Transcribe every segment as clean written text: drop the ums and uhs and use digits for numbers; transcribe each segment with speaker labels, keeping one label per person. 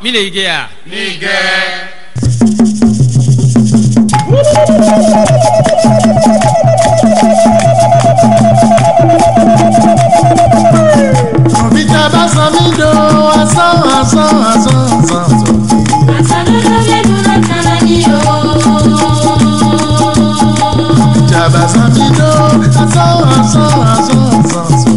Speaker 1: Mi le yi ge ya?
Speaker 2: Mi ge.
Speaker 3: Òbíjàmbá sọ mí do asán asán asán asán sọ. Òbíjàmbá sọ mí do asán asán asán asán sọ.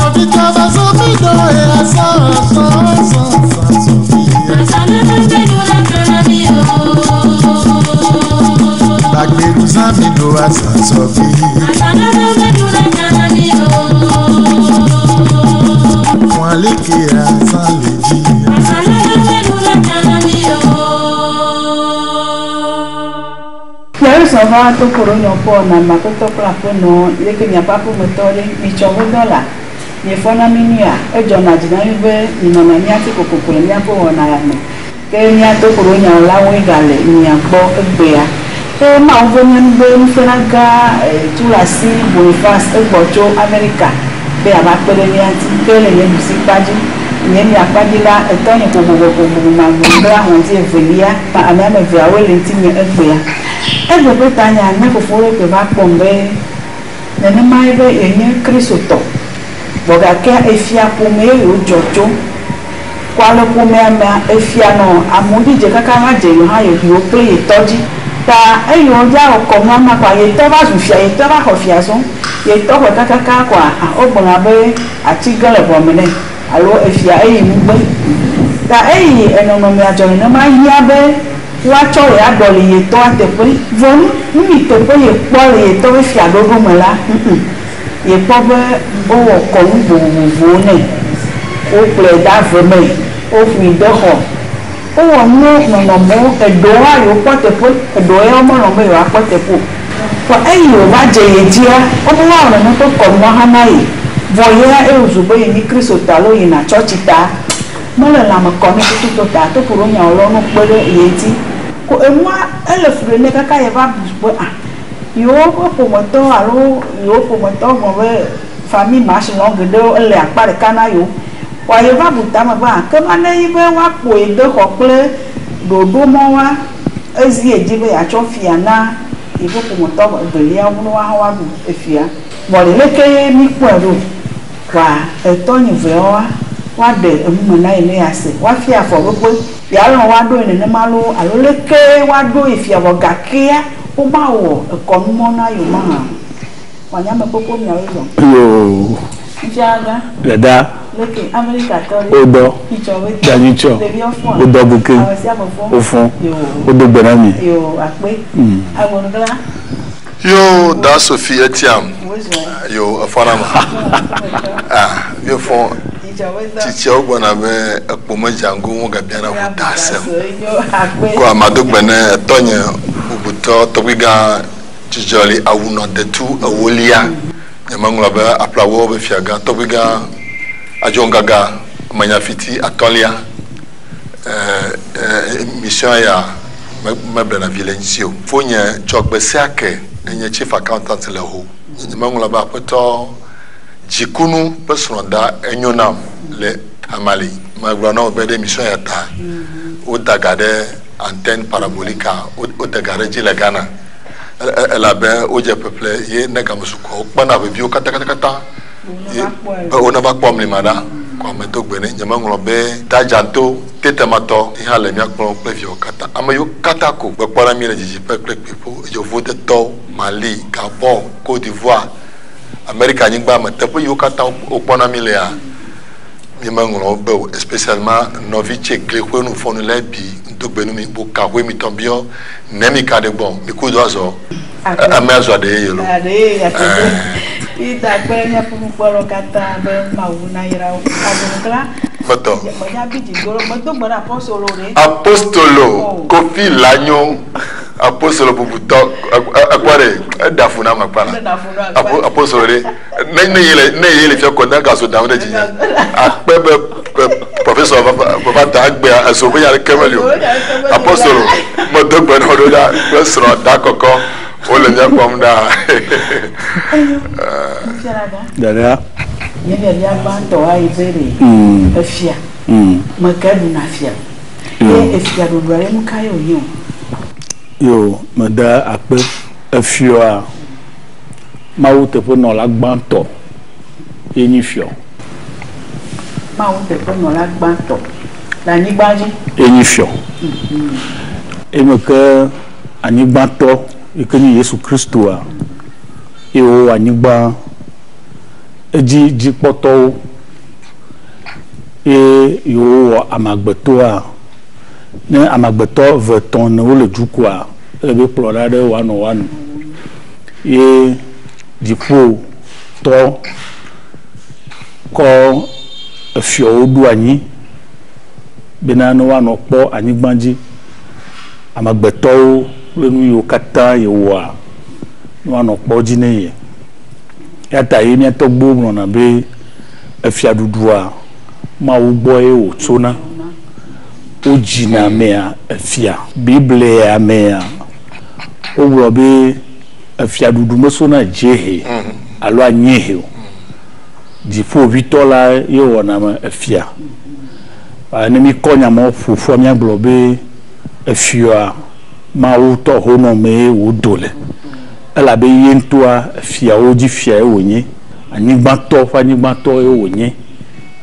Speaker 3: Òbíjàmbá sọ mí do asán asán asán asán sọ. Gbàgbèrú sọ mí do asán sọ bí. Wọn lékè asán lè jí.
Speaker 4: Fiawo va to koro nyɔ kpɔ na makpetɔ kple aƒenɔ leke miaƒe aƒemetɔ ɖe mitsɔ wo dɔ la miefɔna mi nyuia edzɔna dzi na mi be minɔna míati kokoko le míaƒe wɔna ya me ke míato koro nyawolawoe gale mia gbɔ egbea ke mawu ƒe míanu be nufiala gã Tulasi Boniface egbɔ tso Amerika be yeava kpe ɖe mía ŋuti ke le nye ɖusi kpa dzi nye mia kpa dzi la etɔ nye ƒoƒoƒoƒoƒo magblɔ ahɔ̃dzi evelia ame ame eveawoe le ŋutinye egbea egbe ƒe tanya mía fofo ɖe ke va kpɔm be nenemae be yenye kristotɔ vɔ gake efia ƒome ye yewo dzɔ tso kɔ ale ƒomea mea efia nɔ amewo dzi dze kaka va dze yewo hã yewo kple yetɔ dzi ta eye wodza wɔ kɔnu ama kɔa yetɔ va zu fia yetɔ va xɔ fia zɔ yetɔ xɔe kakaka kɔa wogblɔna be ati ge le ʋɔme nɛ alo efia eyi nugbe ta eyi enɔnɔmea dzɔ nenema hiã be woatsɔ ye aɖɔ le yetɔa teƒe vɔ nu yi teƒe yekpɔ le yetɔ ƒe fiaɖoɖo me la yekpɔ be wowɔ kɔnu vovovowo nɛ wokplɔe de ave me woƒoe de xɔ wowɔ nuwo nɔnɔmewo eɖewoa yewokpɔ teƒe eɖewo ya womelɔ̃ be yewoakpɔ teƒe o vɔ eyi wòva dze ye dzia wobe woawɔ nene ƒe kɔnua hã na ye vɔ ya eye wòzu be yenye kristotɔ alo yina tsɔtsi ta mele lãme kɔ ne tututu ta to ƒo ɖo nyawo lɔ no kpe ɖe ye ŋuti ko enua ele fu ɖe ne kaka ye va bu be ah yewo ƒe ƒometɔ alo yewo ƒometɔ gblɔ be famille machelon geɖewo ele akpa ɖeka na yewo wa ye va bu tame be ah ke ma ne yi be woakpo ye de xɔ kple ɖoɖo mɔ wa ezi ye dzi be yeatsɔ fia na yeƒe ƒometɔ eveliawo ne woahã woaɖu efia vɔ ɖe leke ye mi kpɔe ɖo kɔa etɔ nye veawoa woaɖe enume na ye ne yease woafia afɔɖoƒe yealɔ̃ woaɖo ye nenema loo alo leke woaɖo ye fia vɔ gakea womawɔ ekɔnumɔ na yewo mahã wòanye ame kpokpo miawo zɔ
Speaker 5: Yo,
Speaker 4: nufialaga
Speaker 5: dada,
Speaker 4: leke amerikatɔ ɖe
Speaker 5: wodɔ,
Speaker 4: itsɔ be
Speaker 5: Danyitsɔ,
Speaker 4: ɖeviwo fɔa
Speaker 5: wodɔ beke,
Speaker 4: ame sia ame fɔ
Speaker 5: wofɔ,
Speaker 4: yo
Speaker 5: wodo gbe na mi.
Speaker 4: yo akpe agbonugla
Speaker 2: Yo, da Sophie Etiam.
Speaker 4: wozɔ
Speaker 2: Yo, efɔna ma. Ah, mi fɔ
Speaker 4: itsɔ be dɔ
Speaker 2: tsitsiawo gbɔna be ekpome django ŋu gabiana ʋu da asem.
Speaker 4: yo akpe
Speaker 2: Ko amadogbe ne etɔnye bubutɔ tɔgbigã dzidzɔli awunɔ detu ewolia. Nyemeŋlɔ be aƒlawo be fiagã tɔgbigã adzɔŋgaga amanyafiti atɔ̃lia. Ɛɛ ɛɛ mission ya me meblena vi le ŋuti o. Fonye tsɔ gbe sia ke enye chief accountant le ho. Nyemeŋlɔ be aƒetɔ dzikunu ƒe srɔ̃da enyo nam le amali. Megblɔ na wo be ɖe mission ya ta woda ga ɖe antenne parabolique woda ga ɖe dzi le Ghana. Elabe wodze ƒeƒle ye ne game su kɔ wokpena veviwo katakatakata ye be wone va kpɔ mlima ɖa kɔ ame do gbe ne nyemeŋlɔ be dadzato tetematɔ yi hã le mía kplɔm kple viwo katã ame yiwo katã ko gbekpɔ na mi le didiƒe kple kpuiƒe yevuwodetɔwo Mali Gabon Côte d'Ivoire Amerika nyigba me teƒe yiwo katã wokpɔna mi lea míemeŋlɔ wo be o spécialement nɔvi tse gleƒe nu fɔnu le bi ŋdogbe nu mi bo kahoe mi tɔn biɔ ne mi ka ɖe gbɔ mi ku do azɔ ame azɔ aɖe ye lo.
Speaker 4: aɖe ye nyateƒe ida kpe míaƒe nukpɔlawo katã be mawu nayra wo agbonugla
Speaker 2: Metɔ.
Speaker 4: menya bi dzigbolo medo gbe ɖe apostolo ɖe
Speaker 2: Apostolo Kofi Lanyo apostolo bubutɔ ekpɔ ɖe eɖa fu na ame kpa la
Speaker 4: Eɖa fu na ame
Speaker 2: Apo- apostolo ɖe ne ne ye le ne ye le fia kɔ ne gaso dam ɖe dzi nye akpe be be professeur va va ta agbea ezo be nya ɖeke meli o apostolo medo gbe na wo ɖo ɖa kple srɔ̃ da kɔkɔ wole mía kpɔm ɖa.
Speaker 4: Nufialaga
Speaker 5: Dada,
Speaker 4: Nye biabia gbãtɔ ayi be ɖe efia me ke ɖuna fia. Ye efia ɖuɖua ɖe nu ka ye wònye o?
Speaker 5: Yo, meda akpe. Efiɔa, Mawu teƒenɔla gbãtɔ ye nyi fiɔ.
Speaker 4: Mawu teƒenɔla gbãtɔ le anyigba dzi.
Speaker 5: Ye nyi fiɔ. Eme ke anyigbatɔ yi ke nye Yesu Kristoa, ye wowɔ anyigba edzi dzikpɔtɔwo ye yewowɔ ameagbetɔa. Ne ameagbetɔ eve etɔ̃ ene wole du koa, ele be kplɔla aɖe wòanɔ woa nu. Ye dziƒotɔ kɔ efiɔwo ɖo anyi bena ne woanɔ kpɔ anyigba dzi amegbetɔwo kple nu yiwo katã yewɔa, ne woanɔ kpɔ dzi ne ye. Eya ta ye mía tɔgbuiwo gblɔna be efiaɖuɖua Mawu gbɔe wòtsona. Wodzina amea efia. Biblia mea, wogblɔ be efiaɖuɖu mesona dziehe alo anyiehe o. Dziƒoʋĩtɔ la ye wɔna ame efia. Ne míkɔ nya mawo ƒo ƒua, míagblɔ be efiɔa Mawu tɔ honɔ mee wòdo le. Elabe ye ŋutɔa efiawo dzi fiae wònye, anyigbatɔ ƒe anyigbatɔe wònye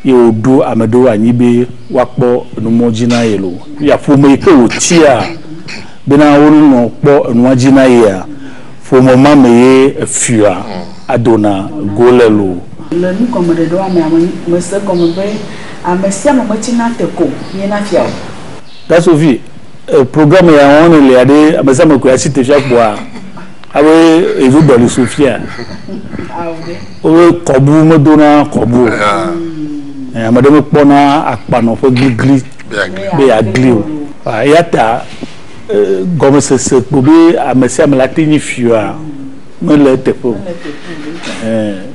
Speaker 5: ye wòɖo ame ɖewo anyi be woakpɔ enumɔ dzi na ye loo. Ya ƒome yi ke wòtia bena wonenɔ kpɔ enua dzi na yea, ƒome ma me ye efiɔa adona go le loo.
Speaker 4: Le nugɔmeɖeɖewoa mea, mese egɔme be ame sia ame metsina te ko nyena fia o.
Speaker 5: Dasovi, programme ya wɔm nèlea ɖe, ame sia ame koe atsi te fia kpoa abe edzo ɖɔli Sofia. Wobe kɔbu medona kɔbu o. Ame ɖe mekpɔna akpanɔ ƒe gligli be yeagli o. Eya ta gɔmesese kpo be ame sia ame la te nyi fiɔa mele eteƒe o.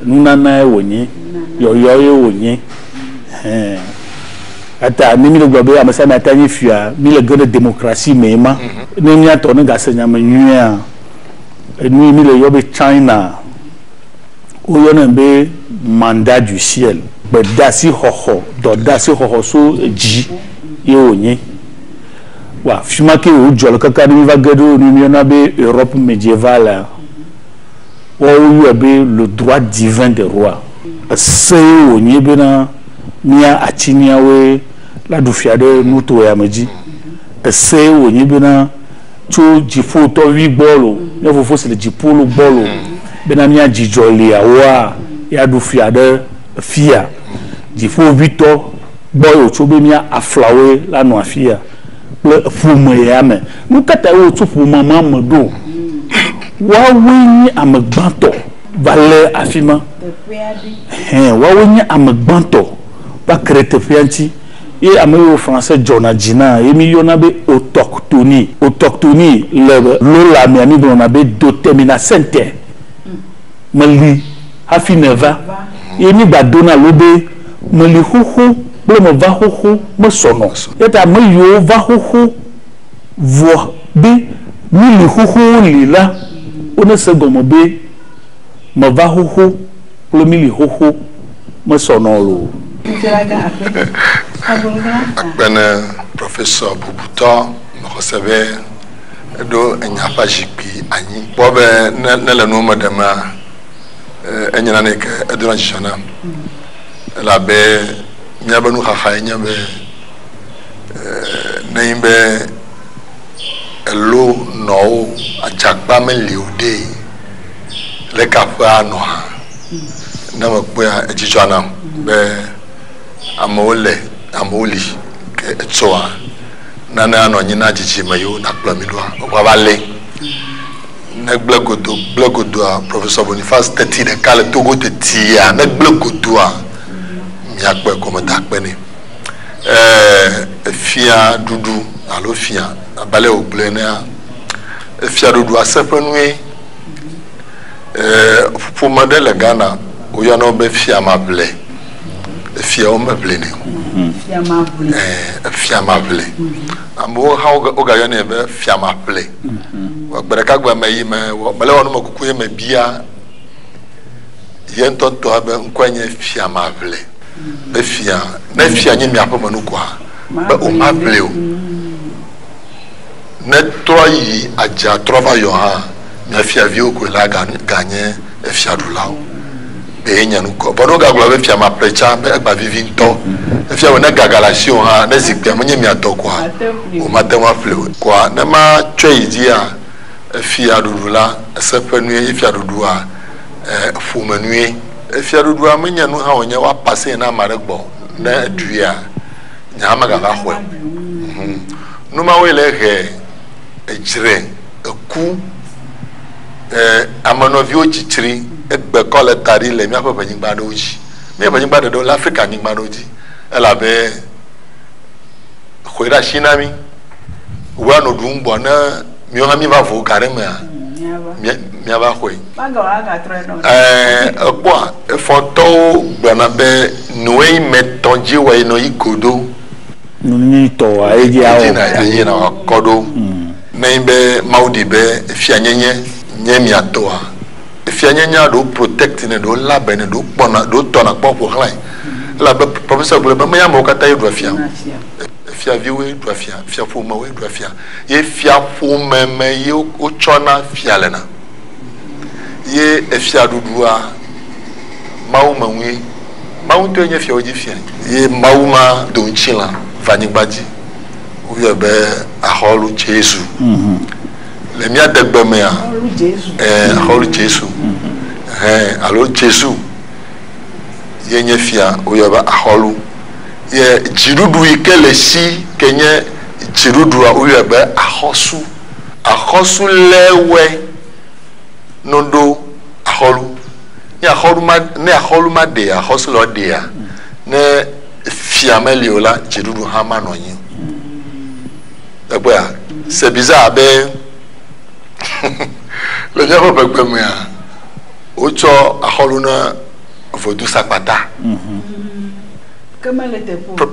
Speaker 5: Nunanae wònye, yɔyɔ ye wònye. Eya ta ne míle gblɔ be ame sia ame ate anyi fiɔa, míle ge ɖe demokrasi mee ma. Ne míatɔ ne gase nya me nyuiea, enu yi míle yɔ be China, woyɔnɛ be mandat du ciel, gbedeasi xɔxɔ, dɔdeasi xɔxɔ so dzi ye wònye. Wa fi ma ke wòdzɔ le kaka ne míva ge ɖo nu yi míyɔna be Europe médiévale, woawo yɔe be le droit divin des rois. Ese ye wònye bena mía atsi míawoe la ɖu fia ɖe nuto ya me dzi. Ese ye wònye bena tso dziƒotɔ ʋi gbɔ lo, mía fofo si le dziƒo lo gbɔ lo, bena mía dzidzɔ liawoa ya ɖu fia ɖe fia. Dziƒoʋitɔ gbɔ ye wòtso be mía aflawoe la nɔ afia kple ƒome ya me. Nu ka tae wotso ƒome ma me ɖo? Woawoe nye ame gbãtɔ va le afi ma. Hɛn, woawoe nye ame gbãtɔ va ke ɖe teƒea ŋuti. Ye ame yiwo français dzɔna dzi na ye míyɔna be autochtonie. Autochtonie le Lola mea mígblɔna be doteminasente. Meli hafi nèva. Ye mígbadona lo be meli xoxo kple meva xoxo mesɔnɔ. Eya ta ame yiwo va xoxo vɔ be mí li xoxowo li la, wonese egɔme be meva xoxo kple mí li xoxo mesɔnɔ loo.
Speaker 2: Akpe ne Professor bubutɔ mexɔse be eɖo enya ƒe zikpui anyi. Kpɔ be ne ne le nuwo me ɖemea, enye nane yi ke edona dzidzɔ nam elabe míabe nuxaxa ye nye be ne nyi be elo nɔwo adzakpa meli o ɖee, leke aƒea nɔ hã? Ne mekpɔea edzidzɔa nam be amewo le, amewo li ke etsɔa nane anɔ anyi na dzidzime yiwo nakplɔ mi ɖoa, woava lé. Ne gblẽ godo, gblẽ godoa, Professor Boniface teti ɖeka le Togo tetia, ne gblẽ godoa, miakpɔe gɔme da akpe nɛ. Ɛɛ, fia ɖuɖu alo fia, abe ale wògblɔe enea, efia ɖuɖu aseƒe nue. Ɛɛ, ƒome ɖe le Ghana, woyɔna wo be fia maʋle. Efiawo meʋlinɛ o.
Speaker 4: Fia maʋle.
Speaker 2: Ɛɛ, efia maʋle. Amewo hã wogayɔnɛ be fia maƒle. Gbe ɖeka gbe me yi me wɔ mele wɔ numekuku ye mebia Ye ŋutɔŋutɔa be ŋkɔe nye fia maʋle. Be fia, ne fia nye miaƒe me nu koa, be womaʋli o. Ne trɔ yi adza trɔ va yɔ hã, mia fiaviwo koe la ganye efiaɖulawo. Be ye nye nukɔ. Vɔ ne wogagblɔ be fia maƒle tsã be egba vivi ŋutɔ. Efia be ne ga gale asiwò hã, ne zikpuia menye mia tɔ koa, womate ŋu aƒle o. Koa ne matsɔe yi dzia, efiaɖuɖu la, eseƒe nue ye fiaɖuɖua ƒome nue. Efiaɖuɖua menye nu hã wònye woapasee na ame aɖe gbɔ ne eɖuia, nye hã megava xɔe o. Nu mawoe le he edzre, eku, ame nɔviwo tsitsri, egbe kɔ le ta ɖi le míaƒe ʋenyigba aɖewo dzi. Míaƒe ʋenyigba ɖeɖewo le Afrika nyigba aɖewo dzi elabe xɔe ɖe asi na mí. Woa nɔ ɖum gbɔ ne míawo hã míva vo ga ɖe mea, míava xɔe. Ekpɔa efɔtɔwo gblɔna be nue me tɔ dzi wɔ yi nɔ yi godo.
Speaker 5: Nu nyuitɔ aye dzi awɔ.
Speaker 2: Aye na wakɔ ɖo. Ne nyi be Mawu ɖi be fianyenye nye mia tɔa, fianyenyea ɖewo protect ne, ɖewo lé abe ne, ɖewo kpɔna, ɖewo tɔna kpɔ ƒo xlãe. Elabe professor gblɔ be menye amewo katã ye ɖua fia o. Fiaviwoe ɖua fia, fiaƒomewoe ɖua fia. Ye fiaƒome me ye wotsɔna fia lena. Ye efiaɖuɖua Mawu me ŋue. Mawu ŋutɔe nye fiawo dzi fia. Ye Mawu ma do ŋutilã va anyigba dzi. Woyɔe be Axɔlu Jesu. Le mía degbe mea, Axɔlu Jesu. Hɛn alo Jesu ye nye fia woyɔe be Axɔlu. Ye dziɖuɖu yi ke le si ke nye dziɖuɖua woyɔe be Axɔsu. Axɔsu lewɔe no ɖo Axɔlu. Ne Axɔlu ma ne Axɔlu ma ɖea Axɔsu le ɖea ne fia meli o la dziɖuɖu hã manɔ anyi o. Ekpɔa c'est bizarre be le míaƒe ʋegbe mea wotsɔ Axɔlu na Vodou Sakpata.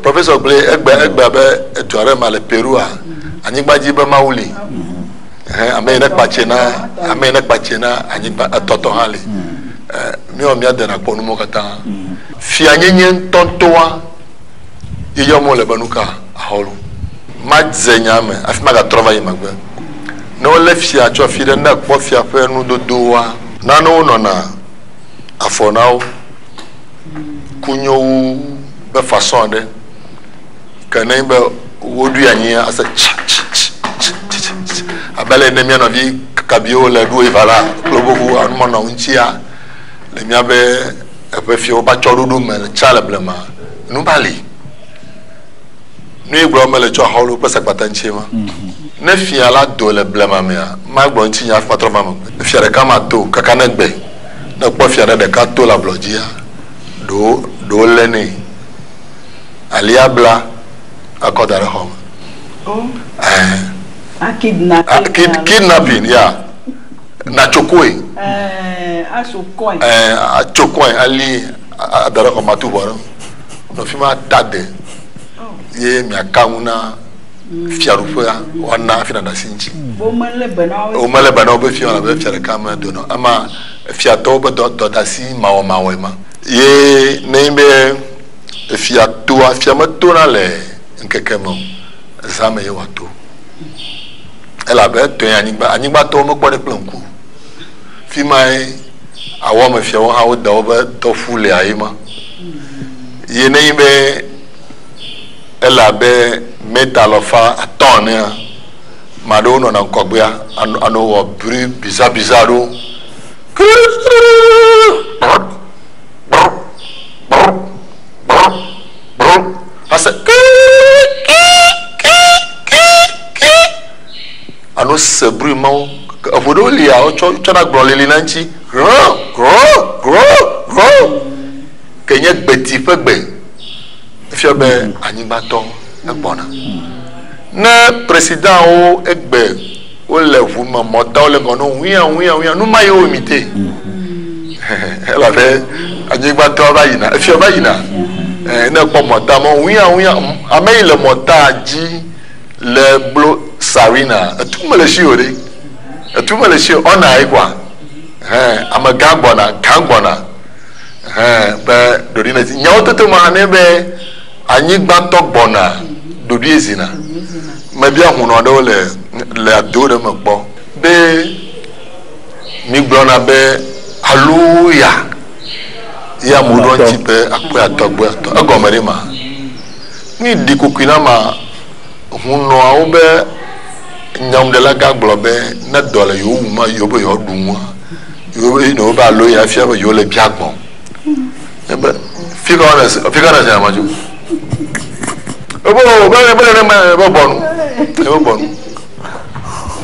Speaker 2: Professor gblɔe egbe egbe be edu aɖe ma le Perua anyigba dzi be Mawu li. Ame yi ne kpatse na ame yi ne kpatse na anyigba etɔtɔ hã li. Míwɔ mía dena kpɔ numɔ katã. Fianyenye ŋutɔŋutɔa ye yɔm wole be nuka Axɔlu. Madze nya me hafi magatrɔ va yi megbe. Ne wolé fia tso afi ɖe ne ekpɔ fia ƒe nudodowoa, nanewo nɔna afɔ na wo. Kunyowu be façon aɖe ke ne be woɖui anyia ase tsi tsi tsi tsi tsi tsi abe ale ne mía nɔvi kabiwo le ɖu eva la kple woƒe anumɔnɔ ŋutia le míaƒe eƒe fiawo ƒe atsyɔ̃ɖoɖo me le tsã le blema nu va li. Nu yi gblɔm mele tso axɔlu kple sakpata ŋutie ma. Ne fia la do le blema mea, magblɔ ŋutinya hafi matrɔ va megbe. Fia ɖeka mato kaka ne gbe. Ne ekpɔ fia ɖe ɖeka to le ablɔ dzia, ɖewo ɖewo lé nɛ. Alia bla akɔ da ɖe xɔ me.
Speaker 4: Ɛɛ. A kidnapping.
Speaker 2: Kidnapping, ya. Natsokoe.
Speaker 4: Ɛɛ, asokoe.
Speaker 2: Ɛɛ, atsokoe ali ada ɖe xɔ me atu ʋɔ ɖe. Nɔ fi ma ta de. Ye miaka ŋu na fiaɖuƒea woana hafi nàɖe asi ŋuti.
Speaker 4: Womele be na
Speaker 2: wo. Womele be na wo be fia elabe fia ɖeka me do nɔ. Ema fiatɔwo ƒe dɔdeasi mawɔmawɔe ma. Ye ne nye be efia toa, fia metona le ŋkeke me o, zã me ye wòato. Elabe etɔe anyigba, anyigbatɔwo mekpɔ ɖe kple ŋku o. Fi mae awɔmefiawo hã woda woƒe dɔƒu lea ye ma. Ye ne nye be ele abe mita alafa atɔ̃ enea, ame aɖewo nɔna ŋgɔgbea anɔ wɔ bruit bizarre bizarre aɖewo. Ase alo se bruit mawo. Eʋu ɖewo lia wotsɔ tsɔna gblɔ lili na ŋuti. Ke nye gbeti ƒe gbe. Efia be anyigbatɔ egbɔna. Ne presidentwo egbe wole ʋu me mɔtawo le ŋgɔ no wia wia wia nu ma ye wo imite. Elabe anyigbatɔ va yina efia va yina. Ne kpɔ mɔta mɔ wia wia ame yi le mɔta dzi le blo sarina etu mele si o ɖe. Etu mele si o ɔna ye kwa. Ame gã gbɔna gã gbɔna. Hɛn be ɖoɖi ne zi. Nyawo toto ma ne be anyigbatɔ gbɔna ɖoɖoe zina. Mebia hunɔ aɖewo le le ado ɖe me kpɔ be migblɔna be aloya ye amewo ɖo ŋuti be akpɔe atɔgbe atɔ egɔme ɖe ma. Nu ɖi kokui na ma hunɔawo be nyanuɖela gã gblɔ be ne dɔ le yewo wum yewo be yewoaɖu nua yewo be yewo be aloya fia be yewo le bia gbɔm. Ebe fika wone fika ne se ama tso. Ebe o be be ne me be bɔnu ebe bɔnu.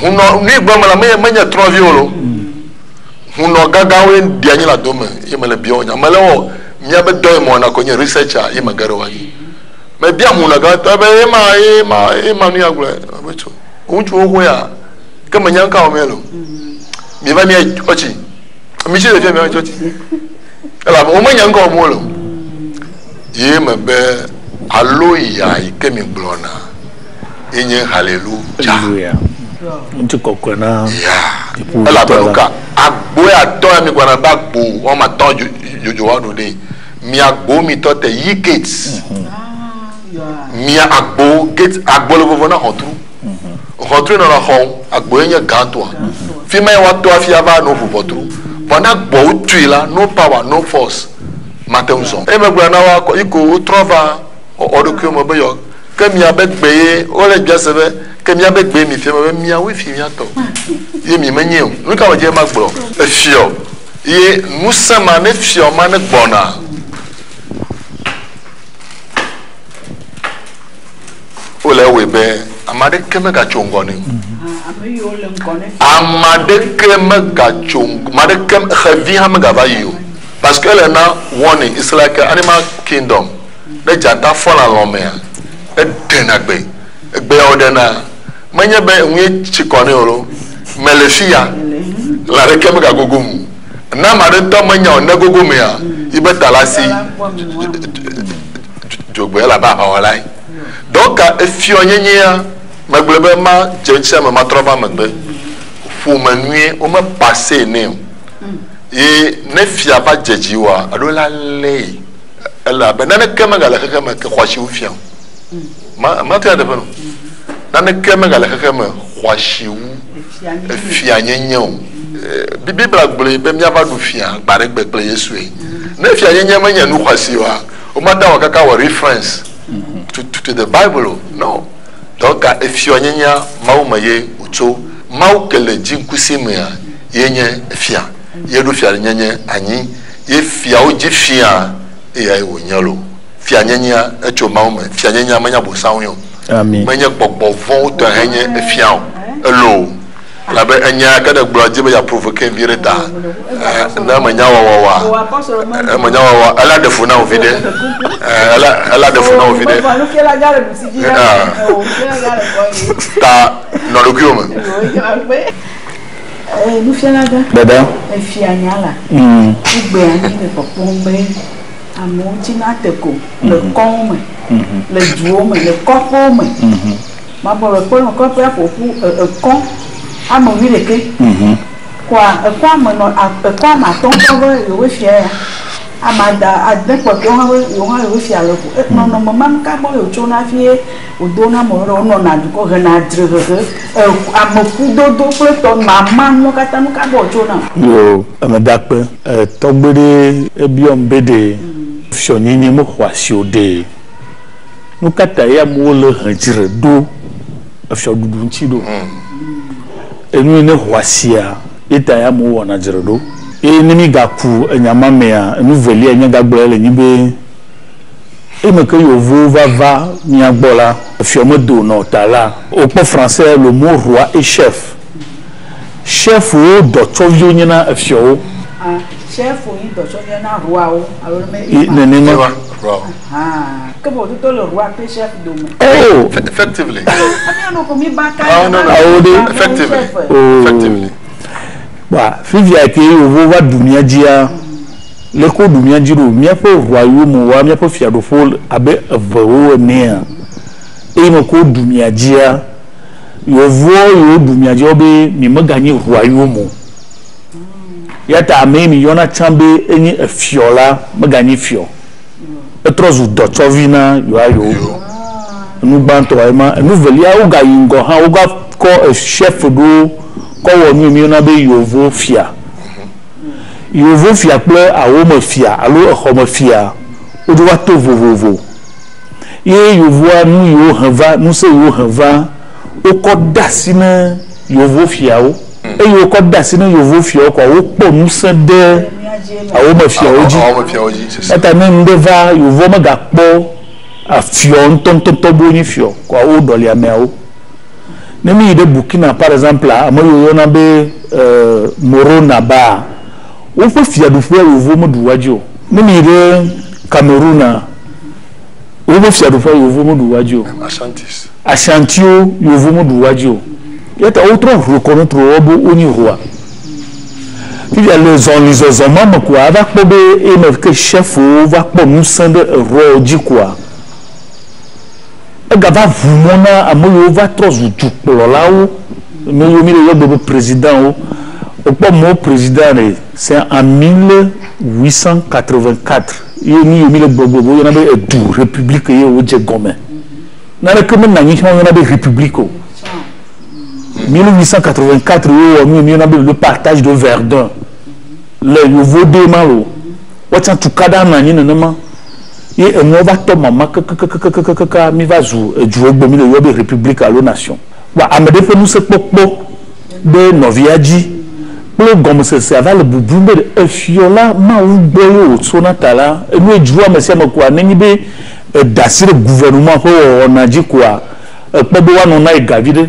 Speaker 2: Hunɔ nu yi gblɔm mele menye menye trɔviwo lo. Hunɔ gãgãwoe ɖi anyi le adome ye mele bia wo nya. Mele wɔ míabe dɔ yi mewɔna ko nye researcher ye mege ɖe woa dzi. Mebia hunɔ gã tɔ be ema ema ema nu ya gblɔe ebe tso. Ŋutsuwo xoe ya ke menya ŋka wɔm ye lo. Miva mia tsɔtsi. Mi tsi le fia mia tsɔtsi. Elabe womenya ŋka wɔm wole o. Ye me be alo ya yi ke mi gblɔna ye nye hallelujah.
Speaker 5: Hallelujah. Ŋutikɔkɔe na
Speaker 2: Ya.
Speaker 5: dziƒo
Speaker 2: Elabe
Speaker 5: la.
Speaker 2: nuka agbo ya tɔ ya mi gblɔna be agbo wɔme atɔ̃ dzodzo wa ɖo ɖe. Mia agbo mi tɔ te yi gates. Mia agbo gate agbo le vovo na xɔtru. Xɔtru nɔna xɔ agbo ye nye gãtɔa. Fi ma ye woato hafi ava no ʋu ʋɔtru. Vɔ ne agbowo tui la no power no force mate ŋu zɔ. Eye megblɔ na wo akɔ iko wotrɔ va xɔ ɖokuiwo me be yɔ ke miabe gbe ye wole bia se be ke miabe gbe mi fia me be miawoe fi miatɔ ye mi menye o. Nu ka medze ma gblɔ? Efiɔ ye ŋusẽ ma ne fiɔ ma ne gbɔna wole ewɔe be ame aɖeke megatso ŋgɔ nɛ o.
Speaker 4: Ame yiwo le ŋgɔ ne
Speaker 2: Ame aɖeke megatso ame aɖeke xevi hã megava yi o parce que ele na warning it's like animal kingdom ne dzata fɔ le alɔmea eɖena gbe egbe ya woɖena menye be ŋu ye tsi kɔ nɛ o lo mele fi ya lã ɖeke megagogo mu ne ame aɖe ŋutɔ menya o ne gogo mea yi be ta la si dzogbe elabe aʋawɔlae donc efiɔ nyenyea megblɔ be ma dze ŋuti ame matrɔ va megbe ƒome nyuie wome passe nɛ o ye ne fia va dze dzi oa eɖo la lée elabe naneke megale xexe me ke xɔasi wu fia o ma ma to ya teƒe no naneke megale xexe me xɔasi wu efia nyenye o Biblia gblɔe be míava ɖu fia gbe aɖe gbe kple Yesue ne fia nyenye menye nu xɔasi oa womate wɔ kaka wɔ reference to the Bible o no donc efiɔ nyenyea Mawu me ye wòtso Mawu ke le dziŋkusi mea ye nye efia ye ɖo fia nyenye anyi ye fiawo dzi fia eyae wònye lo fia nyenyea etso Mawu me fia nyenyea menye abosam ye o
Speaker 5: Amen.
Speaker 2: menye gbɔgbɔ vɔ̃wo tɔ hã nye efia o elo elabe enya ke ɖe gblɔ dzi be ya provoke vi ɖe ta ne menya wɔwɔwɔa emenya wɔwɔ ela ɖe fu na wo vi ɖe ela ela ɖe fu na wo vi ɖe ta nɔ ɖokuiwò me.
Speaker 4: Nufiala gã
Speaker 5: Dada.
Speaker 4: efia nya la egbea mi le kpɔkpɔm be amewo tsina te ko le kɔwo me le duwo me le kɔƒewo me mabɔ le kpɔ kɔƒea ƒoƒu ekɔ ame wuiɖeke koa ekɔ ame nɔ ekɔ ame atɔ̃ tɔ be yewo fia ya ame ada ade kpɔtɔewo hã be yewo hã yewo fia le ƒo nɔnɔme ma ka gbɔ yewo tsona fie wòdona amewo ɖe wonɔna dukɔ hena dzrehehe amekudodo kple tɔ mama nuwo katã nu ka gbɔ wòtsona.
Speaker 5: Yo ame dakpe tɔgbe ɖe ebiɔm be ɖe fiɔnyenye mexɔ asi o ɖe nu ka ta ye amewo le he dzre ɖo efiɔɖuɖu ŋuti ɖo enu yi ne xɔ asia ye ta ye amewo wɔna dzre ɖo eye ne mi gaku enya ma mea enu velia nye gagblɔ le nyi be eme ke yevuwo va va mia gbɔ la efiɔ medo nɔ ta la wokpɔ français le mot roi et chef chefwo dɔtsɔviwo nyina efiɔwo.
Speaker 4: Chef yi dɔtsɔvia na roi-wo alo ne
Speaker 5: nenema.
Speaker 2: Ewa, roi.
Speaker 4: Ke bo toto le roi kple chef dome.
Speaker 5: Oh
Speaker 2: Effectively.
Speaker 4: Ami no ko mi ba ka.
Speaker 2: Ah, no, no.
Speaker 5: Awo de.
Speaker 2: Effectively.
Speaker 5: Oh.
Speaker 2: Effectively.
Speaker 5: Wa fifia ke yevuwo va ɖu mía dzia leke woɖu mía dzi ɖo míaƒe royaume wa míaƒe fiaɖuƒewo abe evewo enea eye me ke woɖu mía dzia yevuwo yiwo ɖu mía dzi wo be mi meganyi royaume o. Ya ta ame yi mi yɔna tsã be enye efiɔ la meganyi fiɔ. Etrɔ zu dɔtsɔvi na yewoa yewo. Enu gbãtɔa ema. Enu velia wogayi ŋgɔ hã wogakɔ echef ɖewo kɔ wɔ nu yi mi yɔna be yevo fia. Yevo fia kple awome fia alo exɔme fia wodzo va to vovovo. Ye yevoa nu yiwo he va ŋusẽ yiwo he va wokɔ de asi ne yevo fiawo. Eye wokɔ de asi ne yevo fiawo koa wokpɔ ŋusẽ ɖe awome fiawo dzi.
Speaker 2: Awome fiawo dzi c'est ça.
Speaker 5: Eta ne nu ɖe va yevoa megakpɔ afiɔ ŋutɔŋutɔŋutɔ be wonye fiɔ koa woɖɔli ameawo. Ne mi yi ɖe Burkina par exemple ame yiwo woyɔna be Moro Naba woƒe fiaɖuƒea yevowo meɖu woa dzi o. Ne mi yi ɖe Cameroon woƒe fiaɖuƒea yevowo meɖu woa dzi o.
Speaker 2: Ashantis.
Speaker 5: Ashantiwo yevowo meɖu woa dzi o. Eya ta wotrɔ reconnaître wo be wonye roi. Fifia le zɔlizɔzɔ ma me koa eva kpɔ be eme ke chefwo va kpɔ ŋusẽ ɖe erɔwo dzi koa egava ʋu mɔ na ame yiwo va trɔ zu dukplɔlawo ame yiwo mi le yɔ gbe be présidentwo. Wokpɔ mo président ɖe c'est en 1884 ye nu yiwo mi le gbɔgblɔ be woyɔna be edu république ye wodze gɔme. Naneke menɔ anyi hã woyɔna be république o. 1884 ye wowɔ nu yi mi yɔna be le partage de Verdun le yevo de ma lo woatsã tukaɖa nɔ anyi nenema ye enuwo va tɔ mama kekekekekekeka mi va zu eduwo gbe mi le yɔ be république alo nation. Wa ame ɖe ƒe ŋusẽkpɔkpɔ ɖe nɔvia dzi kple gɔmesesea va le bubum be efiɔ la Mawu gbɔ ye wòtsona ta la enu ye dzro ame sia ame koa nenye be eda asi ɖe gouvernement ƒe wɔwɔna dzi koa ekpɔ be woanɔ na ye gavi ɖe.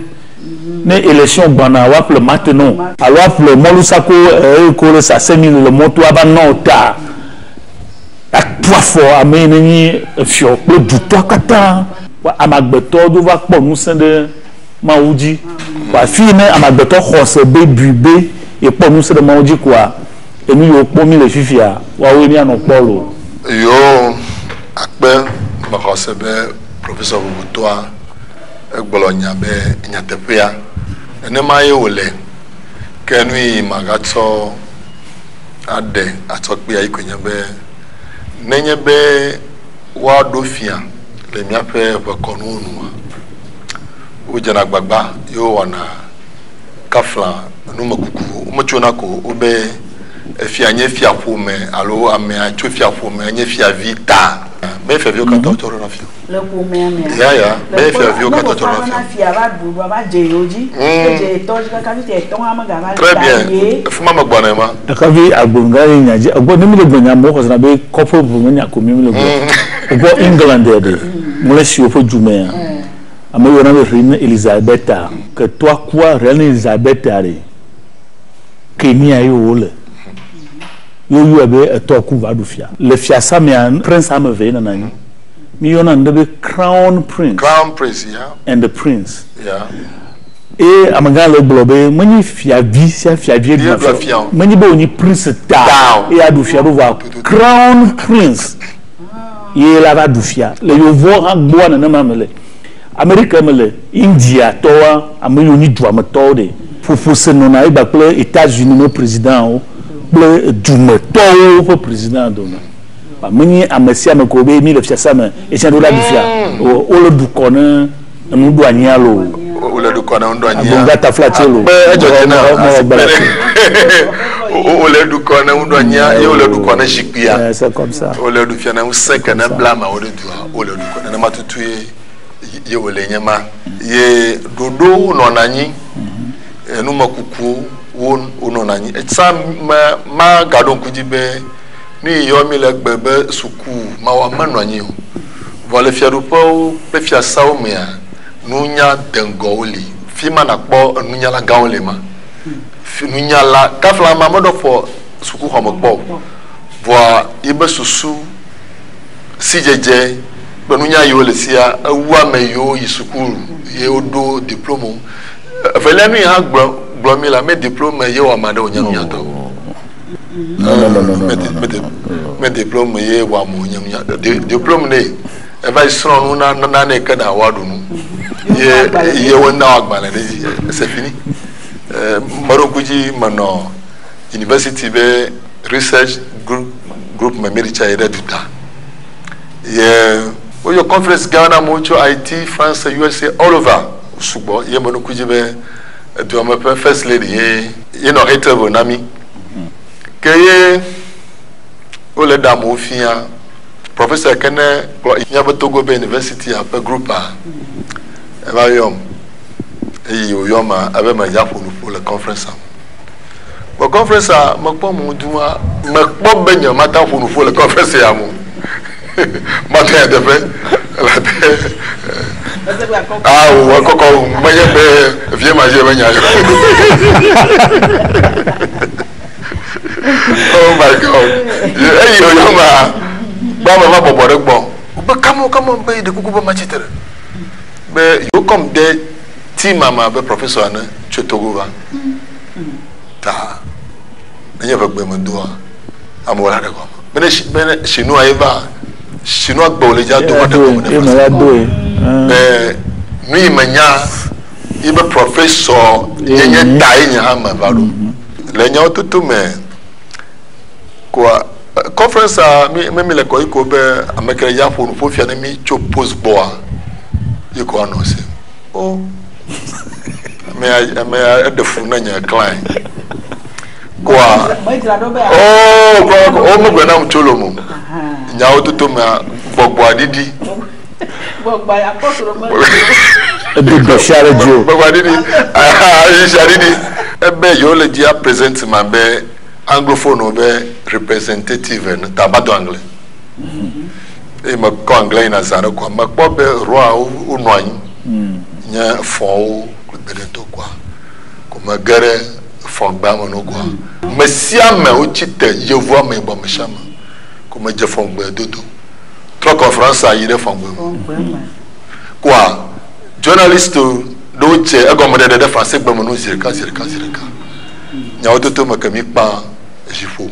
Speaker 5: Ne élection gbɔna woaƒle maintenant alo aƒle mɔlusako eye ko le sa 5000 le mɔto ava nɔ ta atu afɔ ame yi nenye efiɔ kple dutɔa katã. Ameagbetɔ do va kpɔ ŋusẽ ɖe Mawu dzi. Afi yi ne ameagbetɔ xɔ se be bui be yekpɔ ŋusẽ ɖe Mawu dzi koa enu yiwo kpɔ mi le fifia woawoe mianɔ kpɔ lo.
Speaker 2: Yo akpe mexɔ se be professeur bubutɔa egblɔ nya be nyateƒea nenema ye wòle ke nu yi magatsɔ aɖe atsɔ kpea yi koe nye be nenye be woaɖo fia le míaƒe ʋekɔnuwo nua wodzena agbagba ye wowɔna kafla numekuku wometsona ko wobe efia nye fiaƒome alo amea tso fiaƒome nye fiavi ta me fiaviwo katã wotsɔ ɖona fia.
Speaker 4: Le ƒomea mea.
Speaker 2: Ya ya me fiaviwo katã wotsɔ ɖona
Speaker 4: fia. Fia va ɖu va dze yewo dzi. Edze etɔ dzi kaka fi etɔ hã megava
Speaker 2: Très bien. Efuma me gbɔna ma.
Speaker 5: Ekavi agbonga ye nya dzi egbɔ ne mi le gblɔ nya amewo xɔsena be kɔƒe ʋu me nya ko mi mi le gblɔ. Egbɔ England yɛ ɖe ŋlɔ woƒe du mea ame yiwo yɔna be Reine Elizabeth ke toa kua Reine Elizabeth ɖe Kenya ye wole. Woyɔe be etɔ ku va ɖu fia. Le fiasa mea prince ame eve ye nɔna anyi. Mi yɔna nu ɖe be crown prince.
Speaker 2: Crown prince ya.
Speaker 5: And the prince.
Speaker 2: Ya.
Speaker 5: Eye amegã le gblɔ be menye fiavi sia fiavi ye ɖuna fia o. Menye be wònye prince ta eye aɖu fia ɖo vɔa crown prince ye la va ɖu fia. Le yevoa hã gbɔa nenema me le. Amerika me le India tɔwoa ame yiwo nyi duametɔwo ɖe ƒoƒo se nɔna egba kple États-Unis me présidentwo kple dumetɔwo ƒe président dome. Menye ame sia ame ko be mi le fiasa me etsia ɖo la ɖu fia. Wole ɖu kɔ ne enuɖoanyia lo.
Speaker 2: Wole ɖu kɔ ne nuɖoanyia.
Speaker 5: Agbonga taflatse lo.
Speaker 2: Akpe edzɔ dzi na asikpe ɖe. Wole ɖu kɔ ne nuɖoanyia ye wole ɖu kɔ ne zikpuia.
Speaker 5: C'est comme ça.
Speaker 2: Wole ɖu fia ne ŋusẽ ke ne bla ameawo ɖe dua wole ɖu kɔ nenema tutu ye ye wòle nye ma. Ye ɖoɖowo nɔna anyi. Enumekukuwo wonɔna anyi. Etsa me magaɖo ŋku dzi be nu yi yɔ mi le gbe be suku mawoa menɔ anyi o. Vɔ le fiaɖuƒewo kple fiasawo mea nunya deŋgɔwo li. Fi ma nakpɔ enunyala gãwo le ma. Nunyala kafla ma meɖɔ fɔ sukuxɔme kpɔ o. Vɔa yibe susu sidzedze kple nunya yiwo le sia ewu ame yiwo yi suku ye woɖo diplôme. Evelia nu yi hã gblɔ gblɔ mi la me diplôme ye wɔ ame aɖe wònye nunyatɔ.
Speaker 5: Non, non, non, non, non, non, non.
Speaker 2: Me diplôme ye wɔ ame wònye nunyatɔ. Diplôme ne eva yi srɔ̃ nu na nane ke na woaɖu nu. Ye ye wona agbalẽ ɖe dzi c'est fini. Meɖo ŋku dzi menɔ University be research group group me mi ɖi tsa yi ɖe duta. Ye woyɔ conference gã na amewo tso Haiti, France, USA all over sugbɔ ye me nuku dzi be edua me ƒe first lady ye ye nɔ he table na mi. Ke ye wole ɖe amewo fia professor ke ne kplɔ míaƒe Togo be university ƒe group-a eva yɔm eye wòyɔ ma ebe medza ƒo nuƒo le conference me. Vɔ conference a mekpɔ mo dua mekpɔ be nye mata ƒo nuƒo le conference ya mo. Mate nyateƒe elabe awo ekɔkɔ menye be vie ma dzi be nya yɔ. Oh my God. Eyi wòyɔ ma gba me va bɔbɔ ɖe gbɔ. Wobe come on come on be ɖe kuku be matsi tre. Be yewo kɔm de team me abe professor ene tso Togo va. Ta nenye ʋegbe me doa amewo la ɖe gɔme. Bene bene Chinua ye va Chinua gbe wòle dza do ma ɖe gɔme ne
Speaker 5: la doe.
Speaker 2: Be nu yi me nya ye be professor ye nye ta ye nye hã me va ɖo. Le nyawo toto me koa conference a mi mi le kɔ yi ko be ame ke le dza ƒo nuƒo fia ne mi tso post gbɔa ye ko anɔ se. O ame ame eɖe fu na nye client. Koa oh kɔ o megblɔ nam tso lomo. Nyawo toto mea gbɔgbɔa ɖiɖi.
Speaker 5: Edo gbe sia ɖe dzi o.
Speaker 2: Gbɔgbɔa ɖiɖi. Ayi ɖiɖi. Ebe yewo le dzia present ma be anglophone be representative ene ta ba do anglais. Eye mekɔ anglais yina zã ɖe koa mekpɔ be roi wonɔ anyi. Nye fɔwo kple gbeɖetɔ koa ko mege ɖe fɔgbea me no koa. Me sia me wotsi te yevu ame yibɔ me sia me ko medze fɔgbe dodo. Trɔ conference yi ɖe fɔgbe me. Koa journalist ɖewo dze egɔme ɖeɖe ɖe français gbe me no zi ɖeka zi ɖeka zi ɖeka. Nyawo toto me ke mi kpa edziƒo.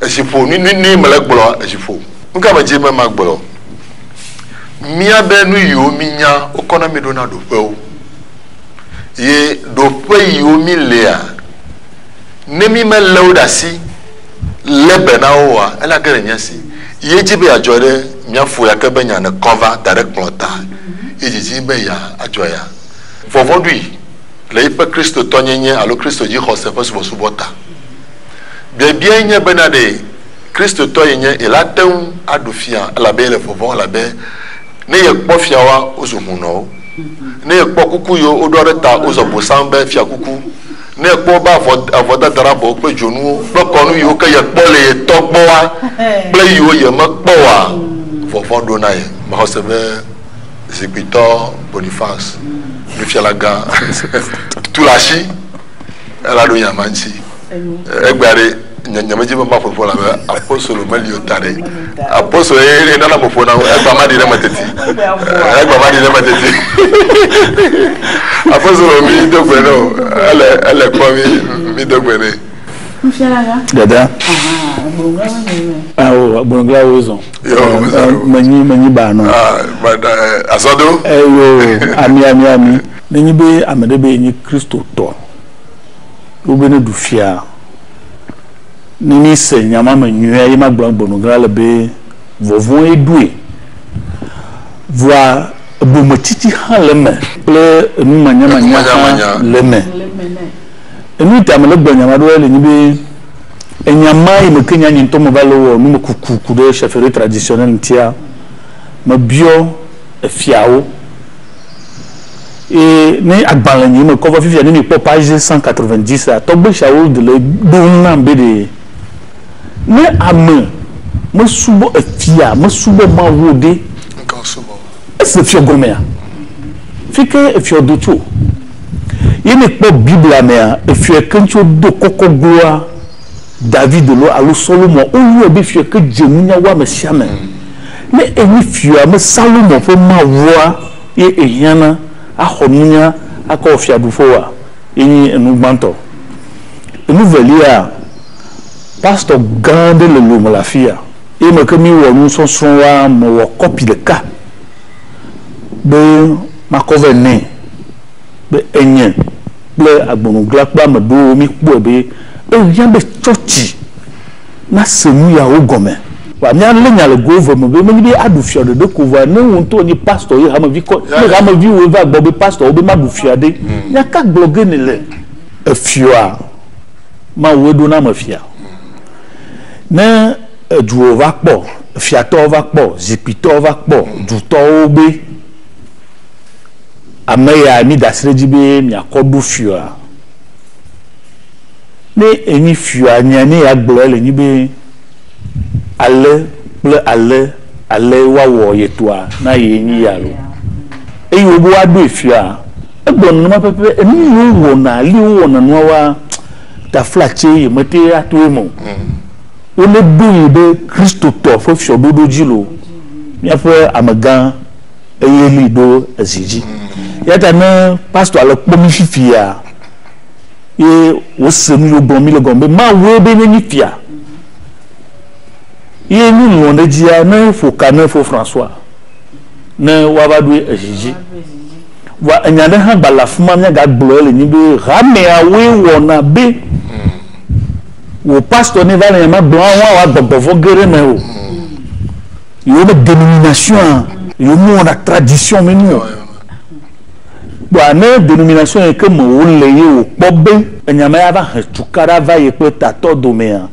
Speaker 2: Edziƒo nu nu nu me le gblɔ edziƒo. Nu ka me dzi be ma gblɔ? Míabe nu yiwo mi nya wokɔ na mi ɖo na ɖoƒewo. Ye ɖoƒe yiwo mi lea ne mi melé wo ɖe asi lé be na wo oa ela ge ɖe mía si. Ye dzi be yeadzɔ ɖe míafo ya ke be nya ne kɔ va da ɖe kplɔ ta. Ye dzidzi be ya adzɔ ya. Vɔvɔ̃ ɖui le eƒe kristotɔnyenye alo kristo dzixɔse ƒe subɔsubɔ ta. Biabiae nye bena ɖe kristotɔ yi nye yele ate ŋu aɖu fia elabe yele vɔvɔ̃ elabe ne yekpɔ fiawoa wozu hunɔwo. Ne yekpɔ kuku yiwo woɖɔ ɖe ta wozɔ bosam be fiakuku. Ne yekpɔ wobe avɔ avɔdada ɖe abɔwo kple dzonuwo kple kɔnu yiwo ke yekpɔ le ye tɔ gbɔa kple yiwo yemekpɔ oa vɔvɔ̃ ɖo na ye. Mexɔ se be zikpuitɔ Boniface nufiala gã tu le asi ela ɖo nya ma ŋuti. Egbea ɖe nye nye medzi be maƒo ƒo labe apostolo meli o ta ɖe. Apostolo ye ye nana meƒo na wo egba ma ɖi ɖe me teti. Egba ma ɖi ɖe me teti. Apostolo mi do gbe ne o ele ele kpɔ mi mi do gbe ne.
Speaker 5: Dada. Awo gbɔngbla wo zɔn.
Speaker 2: Yo,
Speaker 5: Menyi menyi ba nɔ.
Speaker 2: Ah, but azɔdo.
Speaker 5: Eyo ami ami ami. Nenyi be ame ɖe be nye kristotɔ wobe ne ɖu fia ne mi se nyama me nyuia ye ma gblɔ gbɔnugla le be vɔvɔ̃ ye ɖoe voa ebometsitsi hã le eme kple enumanyamanya hã le eme. Enu ta me le gblɔ nyama ɖo le nyi be enyama yi me ke nya nye ŋutɔ me va le wɔ numekuku ku ɖe chefferie traditionnelle ŋutia mebiɔ efiawo eye ne agbalẽ nye me kɔ va fifia ne mi kpɔ page 190 a tɔgbe siawo de le ɖom nam be ɖe ne ame mesubɔ efia mesubɔ mawu ɖe
Speaker 2: Nka subɔ.
Speaker 5: ese fiɔ gɔmea fi ke efiɔ do tso ye ne kpɔ biblia mea efiɔ ke ŋuti wodo kɔkɔ gloa David lo alo Solomon woyɔe be fiɔ ke dze nunya wu ame sia ame ne enyi fiɔ ame Salomon ƒe mawua ye ehiãna axɔ nunya akɔ wɔ fiaɖuƒe oa ye nyi enu gbãtɔ. Enu velia pastor gã ɖe le Lome le afi ya eye me ke mi wɔ nusɔsrɔ̃woa mewɔ kɔpi ɖeka be makɔ vɛ nɛ be enye kple agbonugla kple ame ɖewo mi kpɔe be Ehiã be tsɔtsi nase nu yawo gɔme. Wa míalé nya le go ve me be menye be aɖu fia ɖeɖe ko vɔa ne wo ŋutɔ nye pastor ye hamevi kɔ ne hameviwoe va gbɔ be pastor wo be maɖu fia ɖe nya ka gblɔ ge ne le efioa Mawue ɖo na ame fia. Ne eduwo va kpɔ, fiatɔwo va kpɔ, zikpuitɔwo va kpɔ, dutɔwo be ame ya mi da asi ɖe edzi be miakɔ ɖo fioa. Ne enyi fioa nya ne ya gblɔ le nyi be ale kple ale ale woawɔ yetoa na ye nyi ya lo. Eye wo be woaɖoe fioa egblɔ nenema pɛpɛpɛ enu yi wowɔna ali wowɔna nua wa taflatse ye mete ato eme o. Wone ɖo yi ɖe kristotɔ ƒe fiɔɖoɖo dzi lo míaƒe amegã eye li ɖo ezi dzi. Ya ta ne pastor le kpɔ mi fifia ye wose nu yiwo gblɔm mi le gɔme be Mawue be nenyi fia ye nu lɔ̃ ɖe dzia ne ƒo ka ne fo François ne woava ɖoe ezi dzi. Vɔa enya ɖe hã gba le afi ma míagagblɔe le nyi be hameawoe wɔna be wò pastor ne va le nya ma gblɔm woawoa gbɔgbɔ vɔ̃ ge ɖe eme o. Yewo be dénomination yewo mewɔna tradition me nu o. Kpɔa ne dénomination yi ke me wole ye wòkpɔ be enya ma ya va he tukaɖa va ye kple tatɔ domea,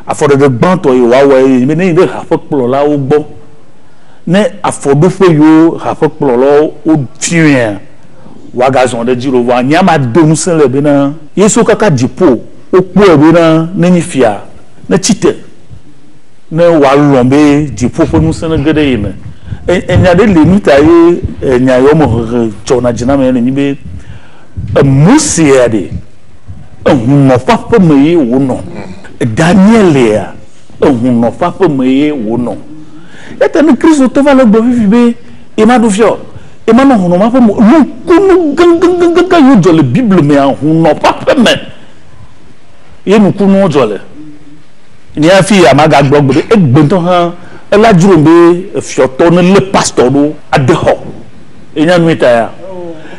Speaker 5: afɔɖeɖe gbãtɔ yi wòawɔ ye nyi be ne yi ɖe haƒekplɔlawo gbɔ ne afɔɖoƒe yiwo haƒekplɔlawo wofiɔea woagazɔ ɖe edzi lo vɔa nya ma do ŋusẽ le bena Yesu kaka dziƒo wokpɔe bena nenyi fia ne tsite ne wòalɔ̃ be dziƒo ƒe ŋusẽ ne ge ɖe ye me. Enya ɖe li nu ta ye enya yawo me hehe dzɔna dzi na ame le nyi be Mose ya ɖe ehunɔ ƒe aƒeme ye wònɔ. Daniel ya ehunɔ ƒe aƒeme ye wònɔ. Eya ta ne Kristotɔ va le egblɔ fifi be yema ɖu fia o, yema nɔ hunɔ ma ƒe me o, nukunu gãgãgãgã yiwo dzɔ le Bible mea, hunɔ ƒe aƒeme ye nukunuwo dzɔ le. Nye hafi ame agagblɔ gbe be egbe ŋutɔ hã ela dzrom be efiɔtɔ ne lé pastor ɖo ade xɔ. Enya nui ta ya.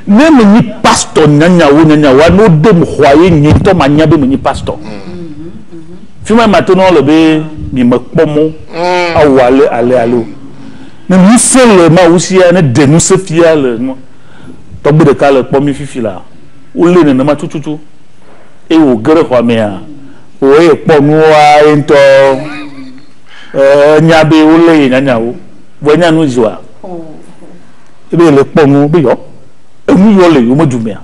Speaker 5: Ne menyi pastor nyanyawo nyanyawoa ne wodem xɔa ye nye ŋutɔ manya be menyi pastor. Fi ma mate ŋu le be mi mekpɔ mɔ awɔ ale ale ale o. Ne ŋusẽ le Mawu sia ne ɖe ŋusẽ fia le nua. Tɔgbi ɖeka le kpɔ mi fifi la wolé nenema tututu eye wòge ɖe xɔa mea o eye kpɔ nuwoa ye ŋutɔ enya be wolé ye nyanyawo vɔ enya nu dzɔa ebe le kpɔ nuwo be yɔ enu yɔ le yewo du mea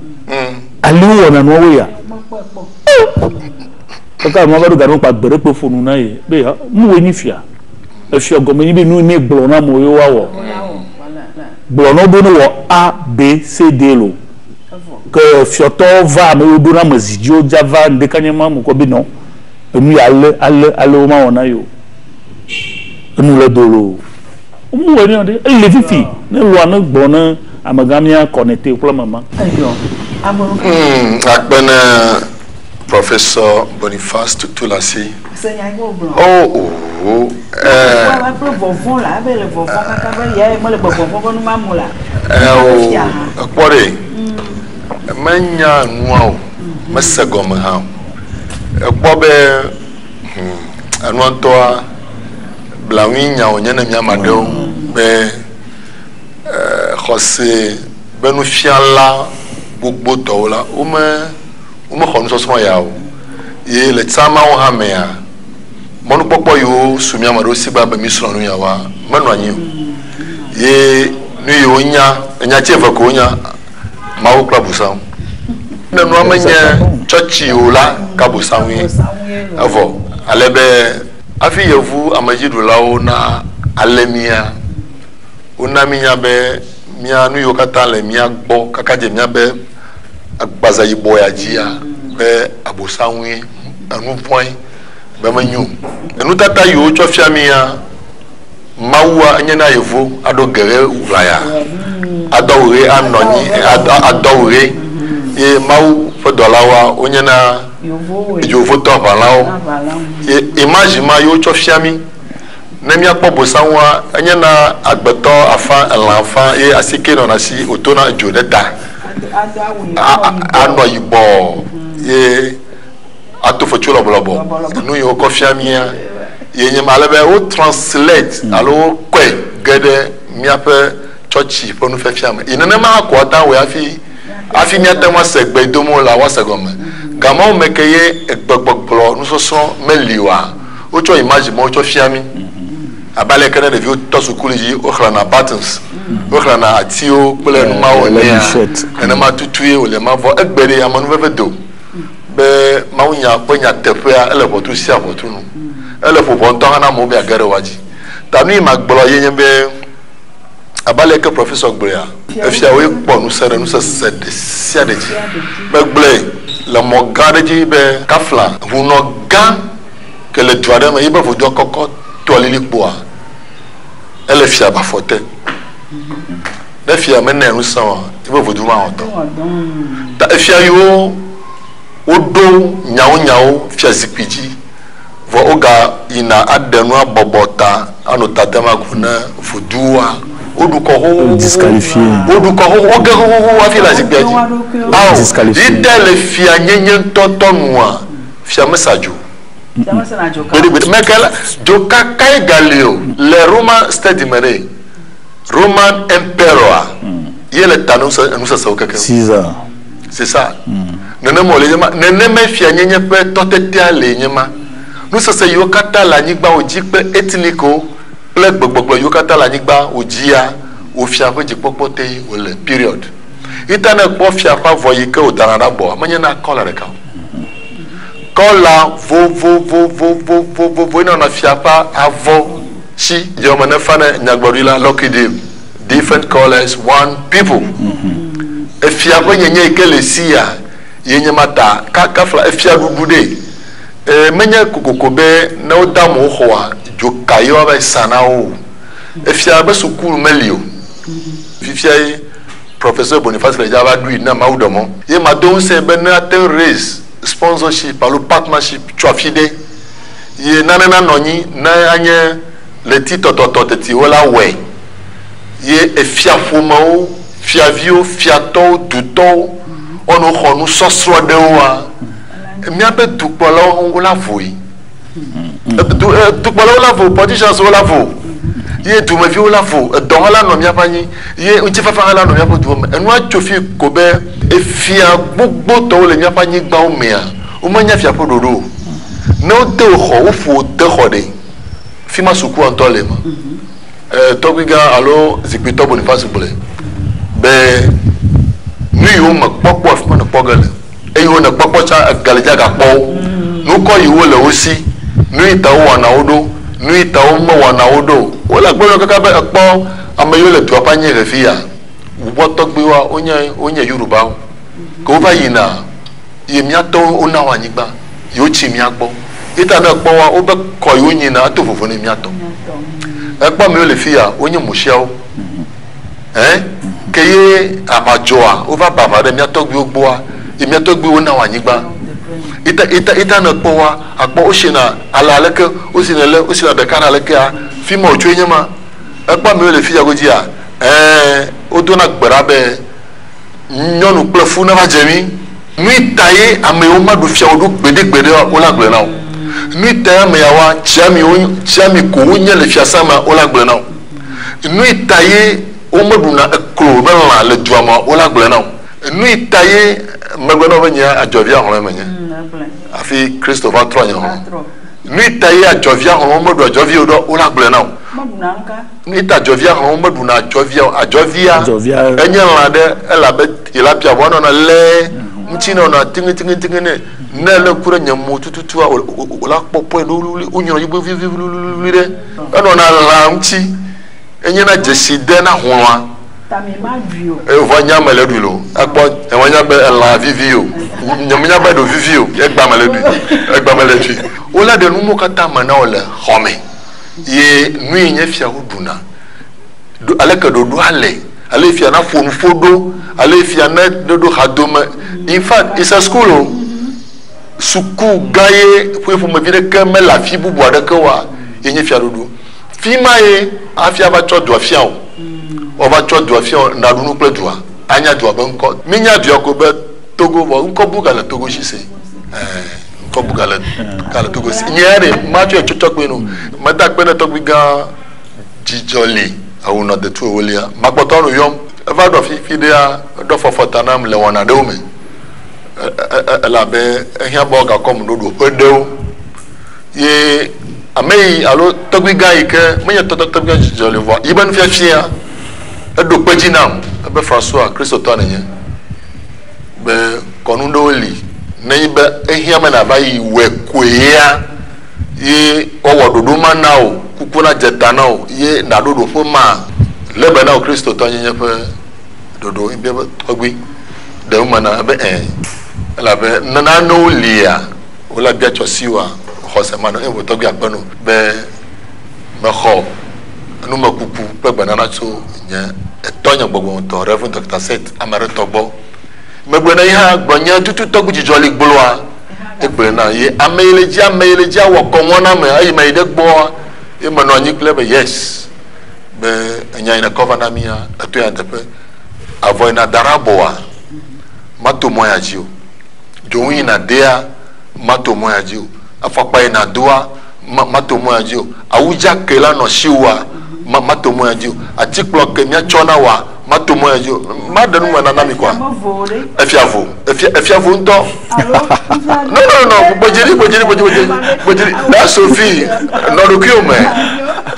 Speaker 5: ale wowɔna nuawo ya kaka nua va ɖo gaɖo kpa gbe ɖe kpe ƒo nu na ye be yɔ nu woe nyi fia efia gɔme nyi be nu ne gblɔ na amewo ye woawɔ gblɔ na wo be ne wɔ a b c d lo ke fiɔtɔwo va ame yiwo ɖo na ame zi dzi wodza va ŋdeka nye ma me kɔ be nɔ enu ya ale ale ale wo ma wɔ na ye o enu le do lo wo wɔ ne ɖe ele fifi ne lɔa ne gblɔ ne amegã mía kɔnɛte kple mama.
Speaker 4: Eyɔ amewo.
Speaker 2: Akpe ne Professor Boniface Tutulasi.
Speaker 4: Se nya yi wogblɔ.
Speaker 2: Oh oh.
Speaker 4: Ɛɛ. Kple vɔvɔ̃ la ebe le vɔvɔ̃ kaka be ya mele gbɔgbɔ vɔ̃ be nu ma mu la.
Speaker 2: Ɛɛ o ekpɔ ɖe menya nua o mese gɔme hã o ekpɔ be enua ŋutɔa blanui nya wònye ne míame aɖewo be xɔse be nufiala gbogbotɔwo la wome womexɔ nusɔsrɔ̃ ya o ye le tsamawo hã mea mɔnukpɔkpɔ yiwo su míame ɖewo si gba be mísrɔ̃ nu yawoa menɔ anyi o ye nu yiwo nya enya tsi eve ko wonya Mawu kple Abosam ne nua menye tsɔtsi o la ke Abosam ye evɔ ale be hafi yevu amedziɖulawo na ale mía wona mínya be mía nu yiwo katã le mía gbɔ kaka dze míabe agbaza yibɔ ya dzia be Abosam ye enu vɔ̃e be menyo enutata yiwo tsɔ fia mía Mawua enye na yevu aɖo geɣe ʋlaya adɔ awu ɣe anɔ anyi adɔ awu ɣe ye Mawu ƒe dɔlawoa wonye na yevotɔ aʋalawo ye image ma yewo tsɔ fia mí ne míakpɔ bosaŋua enye na agbetɔ afã elã afã ye asike nɔna si wòtona dzo ɖe ta anɔ yibɔ ye. Ato fetsu lɔbɔlɔbɔ. Nu yiwo kɔ fia mía ye nye ma ale be wo translate alo wokɔe ge ɖe míaƒe tsɔtsi ƒe nufiafia me. Yi nenema ko ate ŋu awɔe hafi hafi míate ŋu ase gbe dom wo la woase gɔme. Gamewo me ke ye egbegbɔgblɔ nusɔsrɔ̃ meli oa, wotsɔ image ma wotsɔ fia mí. Abe ale ke ne ɖeviwo tɔ sukulu dzi woxlẽna buttons, woxlẽna atiwo kple nu mawo enea, nenema tutue wòle ma. Vɔ egbe ɖe amenuveve do be mawunya ƒe nyateƒea ele ʋɔtru sia ʋɔtru nu. Ele ƒo ʋɔ ŋutɔ hã na amewo be yeage ɖe woa dzi. Ta nu yi magblɔ ye nye be abe ale ke professor gblɔea, efiawoe kpɔ ŋusẽ ɖe nusese ɖe sia ɖe dzi. Megblɔe le mɔ gã aɖe dzi be kafla ŋunɔ gã ke le du aɖe me yibe vodua kɔkɔ toa lilikpoa, ele fia be afɔ te. Ne fia menɛ ŋusẽ oa, yibe vodu mawɔ dɔ. Ta efia yiwo woɖo nyawonyawo fia zikpui dzi vɔ woga yina aɖe nua bɔbɔ ta anɔ ta dem agu ne voduwoa, woɖu kɔ xoxoxo.
Speaker 5: Disqualifié.
Speaker 2: Woɖu kɔ xoxo, woge xoxoxo hafi le zikpuia dzi. Ao,
Speaker 5: Disqualifié.
Speaker 2: yi te le fia nyenye ŋutɔŋutɔ nua, fia mesa dzo. Gbeɖegbeɖe meke la dzo kakae gali o le Roman state me ɖe. Roman emperor ye le ta nusesewo kekeŋ.
Speaker 5: Caesar.
Speaker 2: C'est ça. Nenema wòle nye ma. Nenema fia nyenye ƒe tɔtetea le nye ma. Nusese yiwo katã le anyigba wo dzi kple ethnic-wo kple gbegbɔgblɔ yiwo katã le anyigba wo dzia, wo fia ƒe dzikpɔkpɔ te wòle period. Ita ne kpɔ fia ƒe avɔ yi ke wòdana ɖe abɔa, menye na kɔla ɖeka o. Kɔla vovovovovovovovoe nɔna fia ƒe avɔ si. Dzɔme ne fa ne nyagblɔɖila Lucky Dube, different colors, one people. Efia ƒe nyenye yi ke le si ya ye nye ma ta ka kafla efia ɖuɖu ɖe. E, menye kokoko be ne woda amewo xɔa dzoka ye woava yi sa na wo o. Efia be sukulu meli o. Fifia ye Professeur Boniface le dza va ɖui ne Mawu ɖe mɔ. Ye mado ŋusẽ be ne ate ŋu raise sponsorship alo partnership tso afi ɖe ye nane nanɔ anyi ne anye leti tɔtɔtɔ teti wo la wɔe. Ye efia ƒomewo, fiaviwo, fiatɔwo, dutɔwo woanɔ xɔ nusɔsrɔ̃ ɖewoa, míaƒe dukplɔlawo wo la voe. Dukplɔlawo la vo, politicians wo la vo. Ye dumeviwo la vo, edɔ hã la nɔ míaƒe anyi, ye ŋutifafa hã la nɔ míaƒe duwo me. Enua tso fi ko be efia gbogbotɔwo le míaƒe anyigbawo mea, womenya fia ƒe ɖoɖo o. Ne wode wo xɔ, woƒo wo de xɔ ɖe, fi ma sukua ŋutɔ le ma. Tɔgbigã alo zikpuitɔ Boniface gblɔe be nu yiwo me kpɔkpɔ afi ma nèkpɔ ge le eye wo nèkpɔkpɔ tsã egale dzi agakpɔ wo. Nukɔ yiwo le wo si, nu yi ta wowɔna wo ɖo, nu yi ta womewɔna wo ɖo o. Wole gblɔm kaka be ekpɔ ame yiwo le dua ƒe anyiehe fi ya, woƒe tɔgbuiwoa wonye wonye Yorubawo. Ke wova yina ye mía tɔwo wona wo anyigba ye wotsi mía gbɔ. Ye ta ne ekpɔ woa, wobe kɔ yi wonyina eto vovo ne mía tɔ. Ekpɔ amewo le fi ya wonye Mosiawo. Ɛ ke ye aʋa dzɔa wova ba aʋa ɖe mía tɔgbuiwo gbɔa ye mía tɔgbuiwo na wo anyigba. Ita ita ita ne ekpɔ woa akpɔ wosina ale aleke wosina le wosina ɖeka ɖe alekea fi ma wòtsoe nye ma. Ekpɔ amewo le fi ya godzia ɛ wodona gbe ɖa be nyɔnu kple fu neva dze mí. Nu yi ta ye ame yiwo maɖu fia wo ɖo gbeɖegbeɖe wo la gblɔe na wo. Nu yi ta ye ame yawoa tsiami wo tsiami ko wonye le fiasã mea wo la gblɔe na wo. Nu yi ta ye womeɖuna eklo be lã le dua mea wo la gblɔe na wo. Nu yi ta ye megblɔ na wo be nye adzɔvia hlɔ̃e menye hafi Kristo va trɔ nye hlɔ̃. Nu yi ta ye adzɔvia hlɔ̃ womeɖu adzɔvi o ɖo wo la gblɔe na wo. Nu yi ta adzɔvia hlɔ̃ womeɖuna adzɔvia o. Adzɔvia enye lã ɖe elabe tilapia vɔ enɔna lɛ ŋuti nɔna tiŋitiŋitiŋi nɛ. Ne elé ŋku ɖe nye mo tututua wòla kpɔ point ɖe wluwlui wonyrɔ yibɔe viviviwluwlui ɖe. Enɔna lã ŋuti enyena dzesi de na hlɔ̃a. Evɔ nya mele ɖui lo. Ekpɔ nye menya be elã vivi o. Nye menya be ɖo vivi o. Egba mele ɖui. Egba mele ɖui. Wolé ɖe nuwo katã me na wo le xɔ me. Ye nu yi nye fiawo ɖuna. Ɖo aleke ɖoɖoa le. Ale fia na ƒo nuƒo ɖo. Ale fia ne ɖo hadome. In fact, it's a school o. Suku gã ye ƒe ƒomevi ɖeke mele afi bubu aɖeke oa ye nye fiaɖuɖu. Fi ma ye hafi ava tsɔ dua fia o. Woava tsɔ dua fia o, naɖu nu kple dua. Anya dua be ŋkɔ. Mínya dua ko be Togo vɔ ŋkɔ bu gale Togo si se. Ɛɛ, ŋkɔ. Kɔbu gale gale Togo si. Nye ya ɖe matsɔe tsɔtsɔ kpe no. Meda akpe ne tɔgbui gã Dzidzɔ li awunɔ detu ewolia. Makpɔtɔ nu yɔm. Eva ɖo afi fi ɖea eɖɔ fɔfɔ ta nam le wɔna ɖewo me. Elabe ehiã be woagakɔm ɖo ɖoƒe ɖewo. Ye ame yi alo tɔgbui gã yi ke menye tɔtɔtɔgbui gã Dzidzɔ li vɔa yibe nufiafia eɖo kpe dzi nam ebe François Kristotɔ nènye. Be kɔnu ɖewo li nenye be ehiã be nàva yi wɔe koe ya ye woawɔ ɖoɖo ma na wò, kuku nadze ta na wò ye nàɖo ɖoƒe ma. Lé be na wò Kristotɔnyenye ƒe ɖoɖo. Ebia be, Tɔgbui, ɖe eme na ebe ɛ̃, elabe ne nanewo lia, wole abia tsɔ siwòa, xɔse manɔ eye tɔgbui akpe no be mexɔ numekuku kple gbenana tso nye etɔnye gbɔgbɔmetɔ Rev. Dɔkta Seth ame aɖe tɔ gbɔ. Megblɔe na ye hã gblɔ nye tutu tɔgbui Dzidzɔ li gblɔa. Egblɔe na ye ame yi le dzi ame yi le dzi awɔ kɔŋua na ame eyi me yi ɖe gbɔa ye menɔ anyi kple be yes be enya yi ne kɔ va na mía eto ya teƒe avɔ yi na da ɖe abɔa mato mɔ ya dzi o dzonu yi na dea mato mɔ ya dzi o afɔkpa yi na doa ma mato mɔ ya dzi o awudza ke la nɔ siwòa ma mato mɔ ya dzi o atikplɔ ke míatsɔ na wòa mato mɔ ya dzi o maɖe nu me nana mi kɔa efia vo efia efia vo ŋutɔ no no no gbedzeli gbedzeli gbedzeli gbedzeli na Sophie nɔ ɖokuiwò me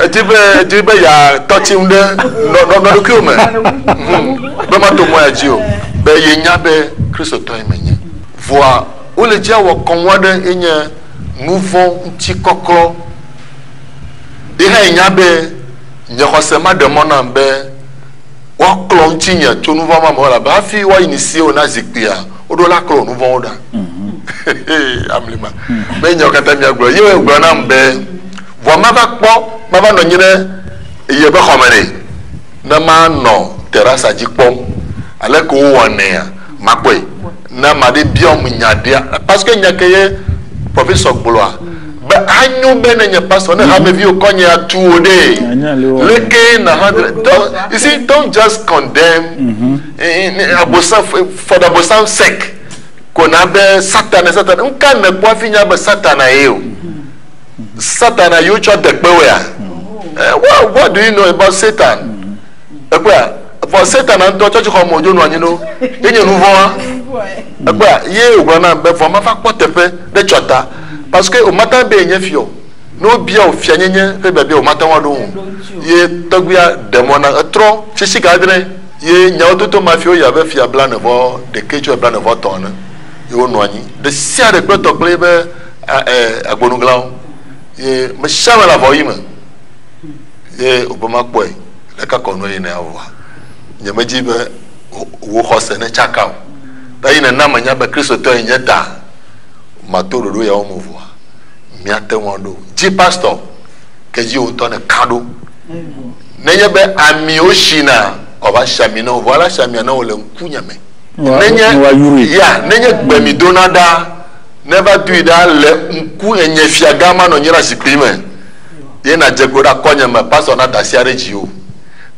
Speaker 2: edi be edi be ya tɔtsi ŋu ɖe nɔ nɔ nɔ ɖokuiwò me be mato mɔ ya dzi o be yenya be kristotɔ ye menye voa wole dzi awɔ kɔnu aɖe yenye nuvɔ ŋuti kɔklɔ ye hã yenya be nye xɔse maɖe mɔ nam be woaklɔ ŋutinye tso nu vɔ̃ ma me o elabe hafi woayi nisiwo na zikpuia, woɖo la klɔ nu vɔ̃wo ɖa. Amlima. Be nyawo katã miagblɔ. Ye wògblɔ nam be, vɔ mava kpɔ, mava nɔ anyi ɖe ye ƒe xɔme ɖe, ne manɔ terasa dzi kpɔm, ale ke wowɔnɛa, makpɔe. Ne ame aɖe biam nya ɖea, parce que nya ke ye professeur gblɔa, be anyo be ne nye pastor ne hameviwo kɔ nye atu wo ɖe, leke na ha don't, you see, don't just condemn abosam for the abosam sake ko na be satana satana nka ne kpɔ hafi nya be satana ye o satana yi wotsɔ de kpewoea what do you know about Satan? Ekpɔa vɔ satana ŋutɔ tsɔtsi xɔ me wòdzo nɔ anyi ɖo ye nye nu vɔ̃a ekpɔa ye wògblɔ nam be vɔ mava kpɔ teƒe ɖe tsɔ ta parce que womate be yenye fia o ne wobia wò fianyenye ƒe biabia womate ŋu aɖo ŋu o ye tɔgbuia ɖe mɔ na etrɔ tsitsi ga adre ye nyawo toto ma fiwo yi abe fia blane vɔ ɖekɛ tso blane vɔ tɔ̃ ene ye wonɔ anyi ɖe sia ɖe kple tɔ kple eƒe agbonuglawo ye me sia ame le avɔ ɣi me ye wòbe makpɔe leke kɔnu yi ne avɔa nye medzi be wò xɔse ne tsaka o eyi nena menya be kristotɔ yi nye ta mato ɖoɖo yawo me vɔa míate ŋu aɖo dzi pastor ke dzi wò ŋutɔ ne ka ɖo nenye be amiwo shina wòava si ami na wò vɔa la si amia na wò le ŋkunye me nenye ya nenye gbemi dona ɖa ne va doe ɖa le ŋku enye fiagã manɔ anyi ɖe zikpui me ye nadze klo ɖe akɔnye me pastor na da asi aɖe dziwò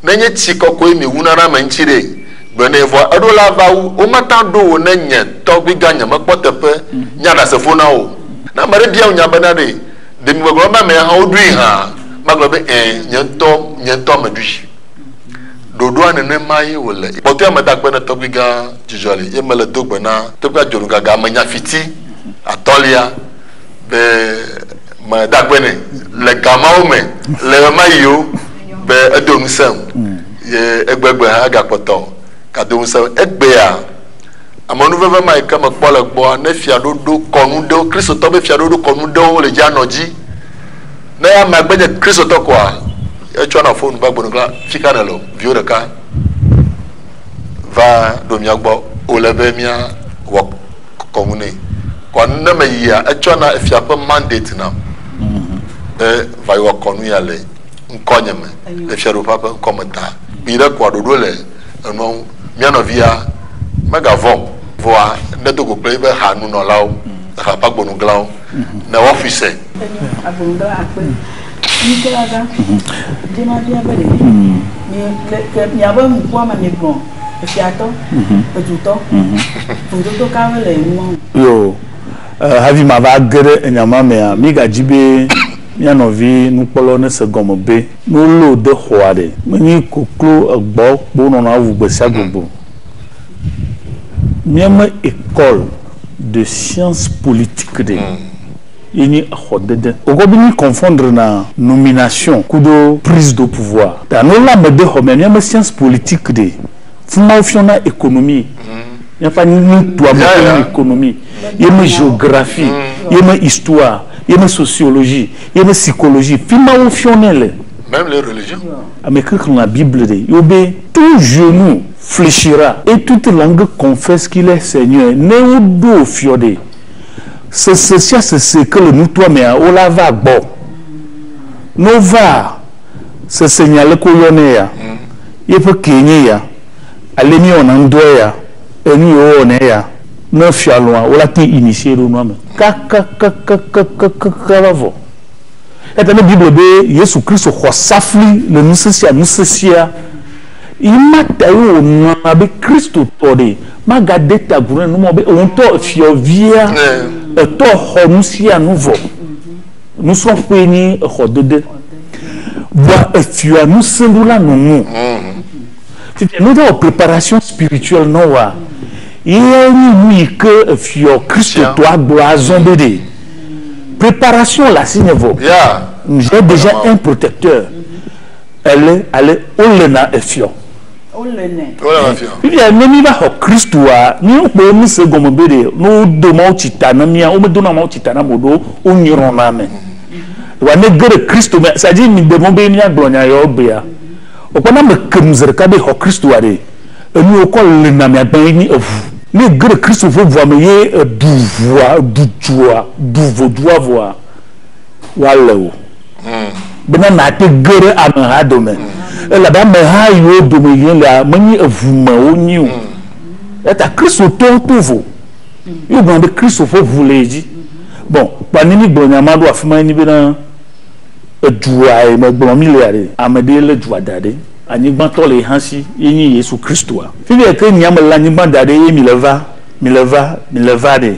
Speaker 2: nenye tsi kɔkɔe mi wuna ɖe ame ŋuti ɖe gblɔ nɛ vɔa eɖo la va wu womata ɖo wò ne nye tɔgbui gã nye mekpɔ teƒe nye aɖasefo na wò ne ame ɖe bia wò nya bena ɖe ɖe mi gbɔgblɔ be amea hã woɖoe hã magblɔ be ẽ nye ŋutɔ nye ŋutɔ meɖoe ɖoɖoa nenema ye wòle kpɔtɔe ame da akpe ne tɔgbui gã dzidzɔ li ye mele do gbe na tɔgbui adzonugaga ame nyafiti atɔ̃lia be meda akpe nɛ le gamawo me le ɣemaɣiwo be edo ŋusẽm ye egbegbe hã egakpɔtɔ gado ŋusẽm. Egbea, amenuveve ma yi ke mekpɔ le egbɔa, ne fiaɖoɖo kɔnu ɖewo, Kristotɔ be fiaɖoɖo kɔnu ɖewo le dzi anɔ dzi. Ne amea gbe nye Kristotɔ koa, etsɔna fonu va gbɔnɔ kla, fika nèle o, viwò ɖeka va ɖo mía gbɔ, wòle be míawɔ kɔnu nɛ. Kɔa ne meyia, etsɔna efia ƒe mandate nam be va yi wɔ kɔnu ya le ŋkɔnye me le fiaɖuƒea ƒe ŋkɔ me ta. Kpui ɖe koa ɖoɖo le enua ŋu. Mía nɔvia megavɔ̃ o, vɔa nedo go kple eƒe ha nunɔlawo, eha ƒe agbonuglawo ne woaƒoe se.
Speaker 4: Enyo, agbonugla akpe. Nufialaga, dze mabia be ɖe mi le ke miaƒe ŋkua me miegblɔ efiatɔ, edutɔ, vovototo kawoe le nua me?
Speaker 5: Yoo. Hafi mava ge ɖe enya ma mea, mi gadzi be mía nɔvi nukpɔlawo ne se gɔme be ne wolé wò de xɔa ɖe, menye koklo egbɔ kpo wonɔna wu gbe sia gbe o. Míame école de sciences politiques ɖe ye nye exɔdede. Wokɔ be mi confondre na nomination kudo prise de pouvoir. Ta ne wolé ame de xɔ mea, míame sciences politiques ɖe, fi ma wofiɔna économie. Míaƒe nutoa me ƒe économie, ye me géographie, ye me histoire, ye me sociologie, ye me psychologie. Fi ma wofiɔnɛ le.
Speaker 2: Même les religions.
Speaker 5: Ame ke xlẽna Bible ɖe, yewo be tout genou fléchira et toute langue confesse qu'il est Seigneur. Ne woɖo fiɔ ɖe, sese sia sese ke le nutoa mea, wola va gbɔ. Ne wova, sese nya leke woyɔnɛ ya, yeƒe kee nye ya, ale míewɔna ŋdɔe ya, enu yi wowɔnɛ ya, ne fia lɔa, wola te initier ɖo nua me. Kakakakakakaka va vɔ. Eya ne Bible be Yesu Kristo xɔ safli le ŋusẽ sia ŋusẽ sia, yi ma ta ye wònɔna be Kristotɔ ɖe magade ta agu ne numɔ be ewo ŋutɔ efiɔvia, etɔ xɔ nu sia nu vɔ. Nusrɔ̃ƒee nye exɔdede. Vɔa efia ŋusẽ ɖo la nɔ ŋu. Fifia ne wova wɔ préparation spirituelle na woa, ye nye nu yi ke efiɔ Kristotɔa gblɔ azɔ be ɖe préparation le asinye vɔ. J'ai déjà un protecteur. Elle, ale wolena efiɔ.
Speaker 4: Wole nɛ.
Speaker 2: Wole fiɔ.
Speaker 5: Fifia ne mi va xɔ Kristoa, míekpɔ nu se gɔme be ɖe ne wodo Mawu tsi ta na mía, womedona Mawu tsi ta na ame o ɖo wonyrɔna ame. Wa ne ge ɖe Kristo me, c'est-à-dire mi ɖe mɔ be míagblɔ nya yawo gbea, wòkpɔ ne ame kem zi ɖeka be xɔ Kristoa ɖe, enu yi wokɔ lena mia gbã ye nyi eʋu. Ne ge ɖe Kristo ƒe ʋua me ye eɖu ʋua, eɖu dzua, ɖu vodua vɔa, woalé wò. Bena nàte ge ɖe ameha dome. Elabe ameha yiwo dome yim lea, menye eʋu me wonyi o. Eya ta Kristotɔwo to vo. Ye wogblɔna be Kristo ƒe ʋu le ye dzi. Bon, kpa ne mígblɔ nya ma ɖo afi ma ye nyi bena edua yi me gblɔm mí lea ɖe, ame ɖee lé dua da ɖi. Anyigbatɔ le ye hã si, ye nyi Yesu Kristoa. Fifia ke nyea mele anyigba da ɖi ye mi le va, mi le va, mi le va ɖe,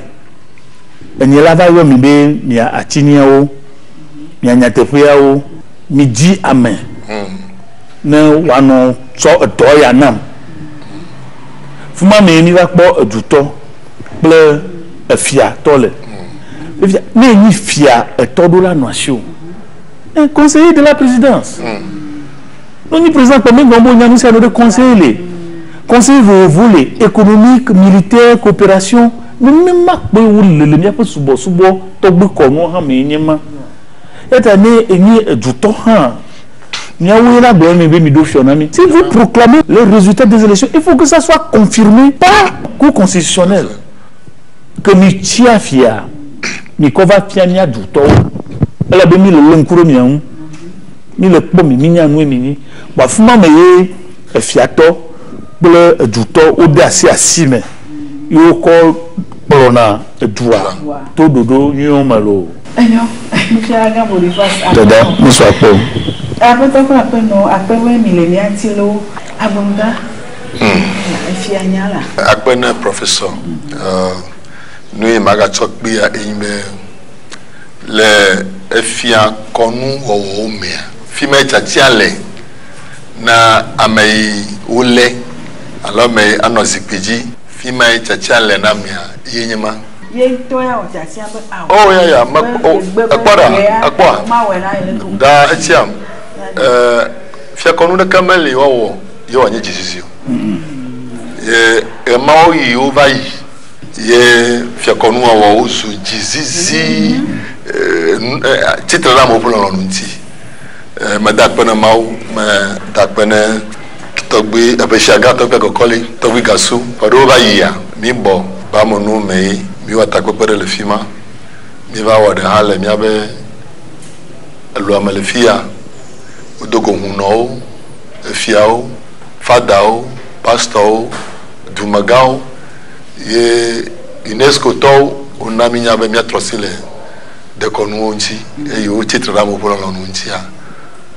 Speaker 5: enye la va yɔ mi be mia atsiniawo, mia nyateƒeawo, midzi ame ne wòanɔ tsɔ edɔ ya nam. Fi ma mee míva kpɔ edutɔ kple efiatɔ le. Fifia ne enyi fia etɔ ɖo la nɔ asiwò. Un conseiller de la présidence. Ne wonyi président kpɔ megblɔ be wonya nu sia nu ɖe conseiller le. Conseiller vovovo le, économique, militaire, coopération. Nenema kpoe wole le míaƒe subɔsubɔ tɔgbi kɔnuwo hã mee nye ma. Eya ta ne enye edutɔ hã, míawoe la gblɔ nɛ be miɖo fiɔ na mí. Si vous proclamez les résultats des élections, il faut que ça soit confirmé par Cour constitutionnelle que mitsia fia, mikɔ va fia mía dutɔwo. Elabe mi le lé ŋku ɖe mia ŋu. Mi le kpɔ mi, minya nue mi nyi. Vɔ afi ma me ye efiatɔ kple edutɔ wode asi asi me ye wokɔ kplɔna edua to ɖoɖo nyuiwo me loo.
Speaker 4: Enyo, nufialagã Boniface
Speaker 5: Dada,
Speaker 4: akpɔ.
Speaker 5: mesɔ akpɔ o.
Speaker 4: Aƒetɔ kple aƒenɔ, akpe be mi le mía ŋuti loo. Agbɔnuga, efia nya la.
Speaker 2: Akpe ne professeur, nu yi magatsɔ kpea enyi be le efia kɔnu wɔwɔwo mea, fi ma tiatia le na ame yi wolé alo ame yi anɔ zikpui dzi, fi ma tiatia le na amea ye nye ma.
Speaker 4: Ye ŋutɔ ya wɔ tiatia be awɔ.
Speaker 2: Oh ya ya, me oh ekpɔ ɖa, ekpɔa?
Speaker 4: Mawɔe na ye le ko.
Speaker 2: Da etsiam. Fiakɔnu ɖeke meli woawɔ ye wòanye dzizizi o. Ye ɣemawo yi wova yi ye fiakɔnu wɔwɔ wozu dzizizi tsitre ɖe amewo ƒe lɔlɔ̃nu ŋuti. Meda akpe ne Mawu, meda akpe ne tɔgbi eƒe tɔgbi Agɔkɔli, tɔgbi Gasu. Ƒe ɖewo va yia, mi bɔ be amenuwo me ye miwɔ takpekpe ɖe le fi ma. Mi va wɔ ɖe hã le míabe elua me le fi ya. Wodo go hunɔwo, efiawo, fadawo, pastɔwo, dumegãwo ye UNESCO tɔwo wona mi nya be míatrɔ asi le dekɔnuwo ŋuti eye wotsi tre ɖe amewo ƒe lɔlɔ̃nu ŋutia,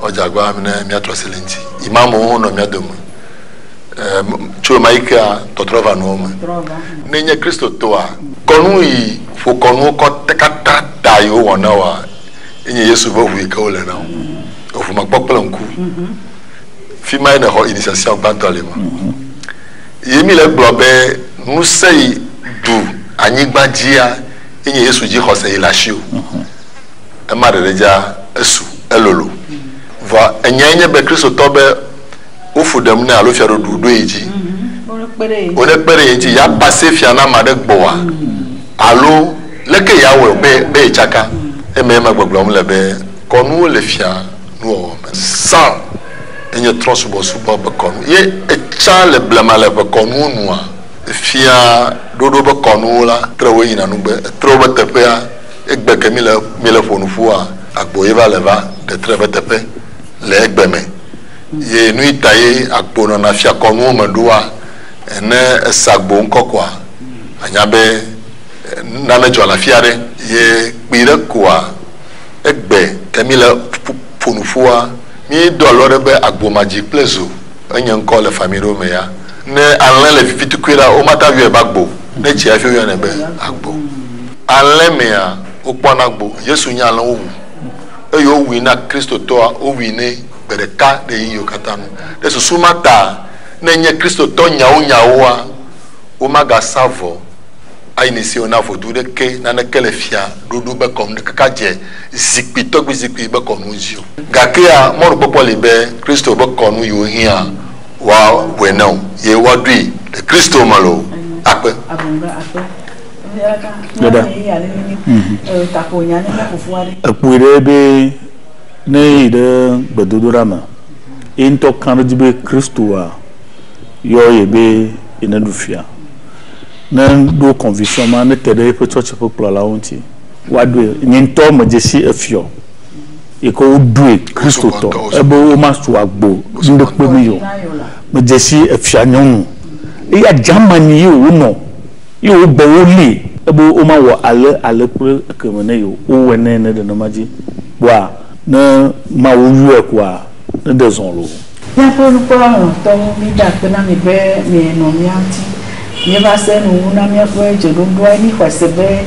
Speaker 2: wodze agba ne míatrɔ asi le ŋuti. Imamowo hã nɔ mía dome. Tso ɣe ma ɣi kea tɔtrɔ va nuwo me. Ne nye kristotɔa kɔnu yi ƒo kɔnuwo kɔ katã ta yi wowɔ na woa enye Yesu ƒe ʋu yi ke wole na wo. Eʋu makpɔ kple ŋku. Fi ma ye nexɔ initiation gbãtɔ le ma. Ye mi le gblɔ be ŋusẽ yi ɖu anyigba dzia enye Yesu dzi xɔse yi le asiwò. Ema ɖeɖe dza esu elolo. Vɔa enyae nye be kristotɔ be wofu ɖem ne alo fiaɖuɖu ɖo yi dzi. Wone kpe ɖe ye ŋuti ya pase fia na ame aɖe gbɔa alo leke ya wɔe be ye tsaka. Eme ema gbɔgblɔm le be kɔnuwo le fia nuwɔwɔ me. Sã enye trɔ̃subɔsubɔ be kɔnu. Ye etsã le blema le ƒe kɔnuwo nua fia ɖoɖo be kɔnuwo la trewo yina nugbe. Trewo be teƒea egbe ke mi le mi le ƒo nu ƒua agbo ye va le va ɖe tre be teƒe le egbe me. Ye nu yi ta ye agbo nɔna fia kɔnuwo me ɖoa ne ese agbo ŋkɔ koa anya be nane dzɔ le afi aɖe. Ye kpui ɖe koa egbe ke mi le ƒo nu ƒua mi do alo ɖe be agbo ma dzi kple zo enye ŋkɔ le famille ɖewo me ya. Ne alẽ le fifitukui la womate ŋu ayɔe be agbo. Ne tsi hafi woyɔnɛ be agbo. Alẽ mea wokpɔna agbo. Yesu nye alẽ wowu. Eye wowui na kristotɔa wowui ne gbe ɖeka ɖe ɣeyiɣiwo katã nu. Ɖe susu ma ta ne nye kristotɔ nyawo nyawoa womagasa vɔ ayi ne si wona vodu ɖeke naneke le fia ɖoɖo be kɔnu ɖe kaka dze zikpui tɔgbi zikpui be kɔnuwo dzi o. Gakea mɔnukpɔkpɔ li be kristo be kɔnu yiwo hiã woawɔe na wo ye woaɖoe le kristo me loo akpe.
Speaker 5: Ekpɔe ɖe be ne yi ɖe gbedodoɖa me ye ŋutɔ ka ɖe edzi be kristoa yɔ ye be yene ɖu fia. Ne ɖo conviction ma ne te ɖe eƒe tsɔtsi ƒe kplɔlawo ŋuti woaɖoe. Nye ŋutɔ medze si efiɔ yi ke woɖoe kristotɔ ebe woma su agbo ŋɖekpe mi o. Medze si efia nyɔnu eya Germany ye wònɔ ye wogbɔ woli ebe womawɔ ale ale kple ekeme ne yewo wowɔe ne ne ɖe nema dzi kpoa ne Mawu yɔe koa ne ɖe zɔ loo.
Speaker 4: Míaƒe nukpɔla lɔlɔ̃tɔwo mi da akpe na mi be mienɔ mía ŋuti. Míeva se nuwu na míaƒe dzeɖoɖoa ye míxɔe se be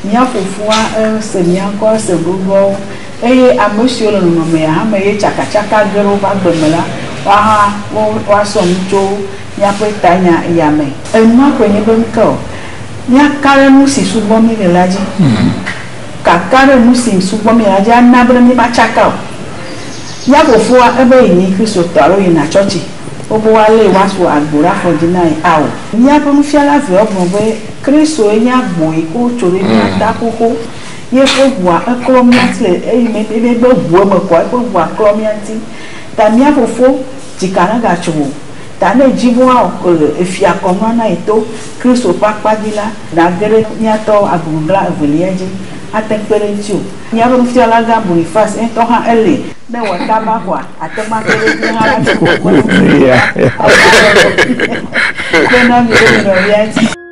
Speaker 4: mía fofoa ese mía ŋkɔ ese ɖoɖoawo eye ame siwo le nɔnɔme ya hã me ye tsakatsaka ge ɖe woƒe agbe me la woahã woasɔ nu tso míaƒe tanya ya me. Enua koe nye be ŋke o míaka ɖe nu si subɔm mi le la dzi. Kaka ɖe nu si subɔm mi le la dzi ana be mímatsaka o. Mía fofoa ebe yi nyi kristotɔ alo yina tsɔtsi wobe woalé woasu agbo ɖe afɔ dzi na ye ao. Míaƒe nufiala veawo gblɔ be kristo ye nye agbo yi ke wotso ɖe mía ta xoxo. Ye ƒe ʋua eklɔ mía ŋuti le eyi me míegbe ʋu eme koa eƒe ʋua klɔ mía ŋuti. Ta mía fofo dzika negatso o. Ta ne edzi be woawɔ efia kɔnua na yi to kristo ƒe akpa dzi la nage ɖe míatɔ agbogla evelia dzi ate kpe ɖe eŋuti o. Míaƒe nufiala gã Boniface ŋutɔ hã ele ne wɔ kaba koa ate ŋu ake ɖe edzi hã la tso kpe na mi ɖe mi nɔvia ŋuti.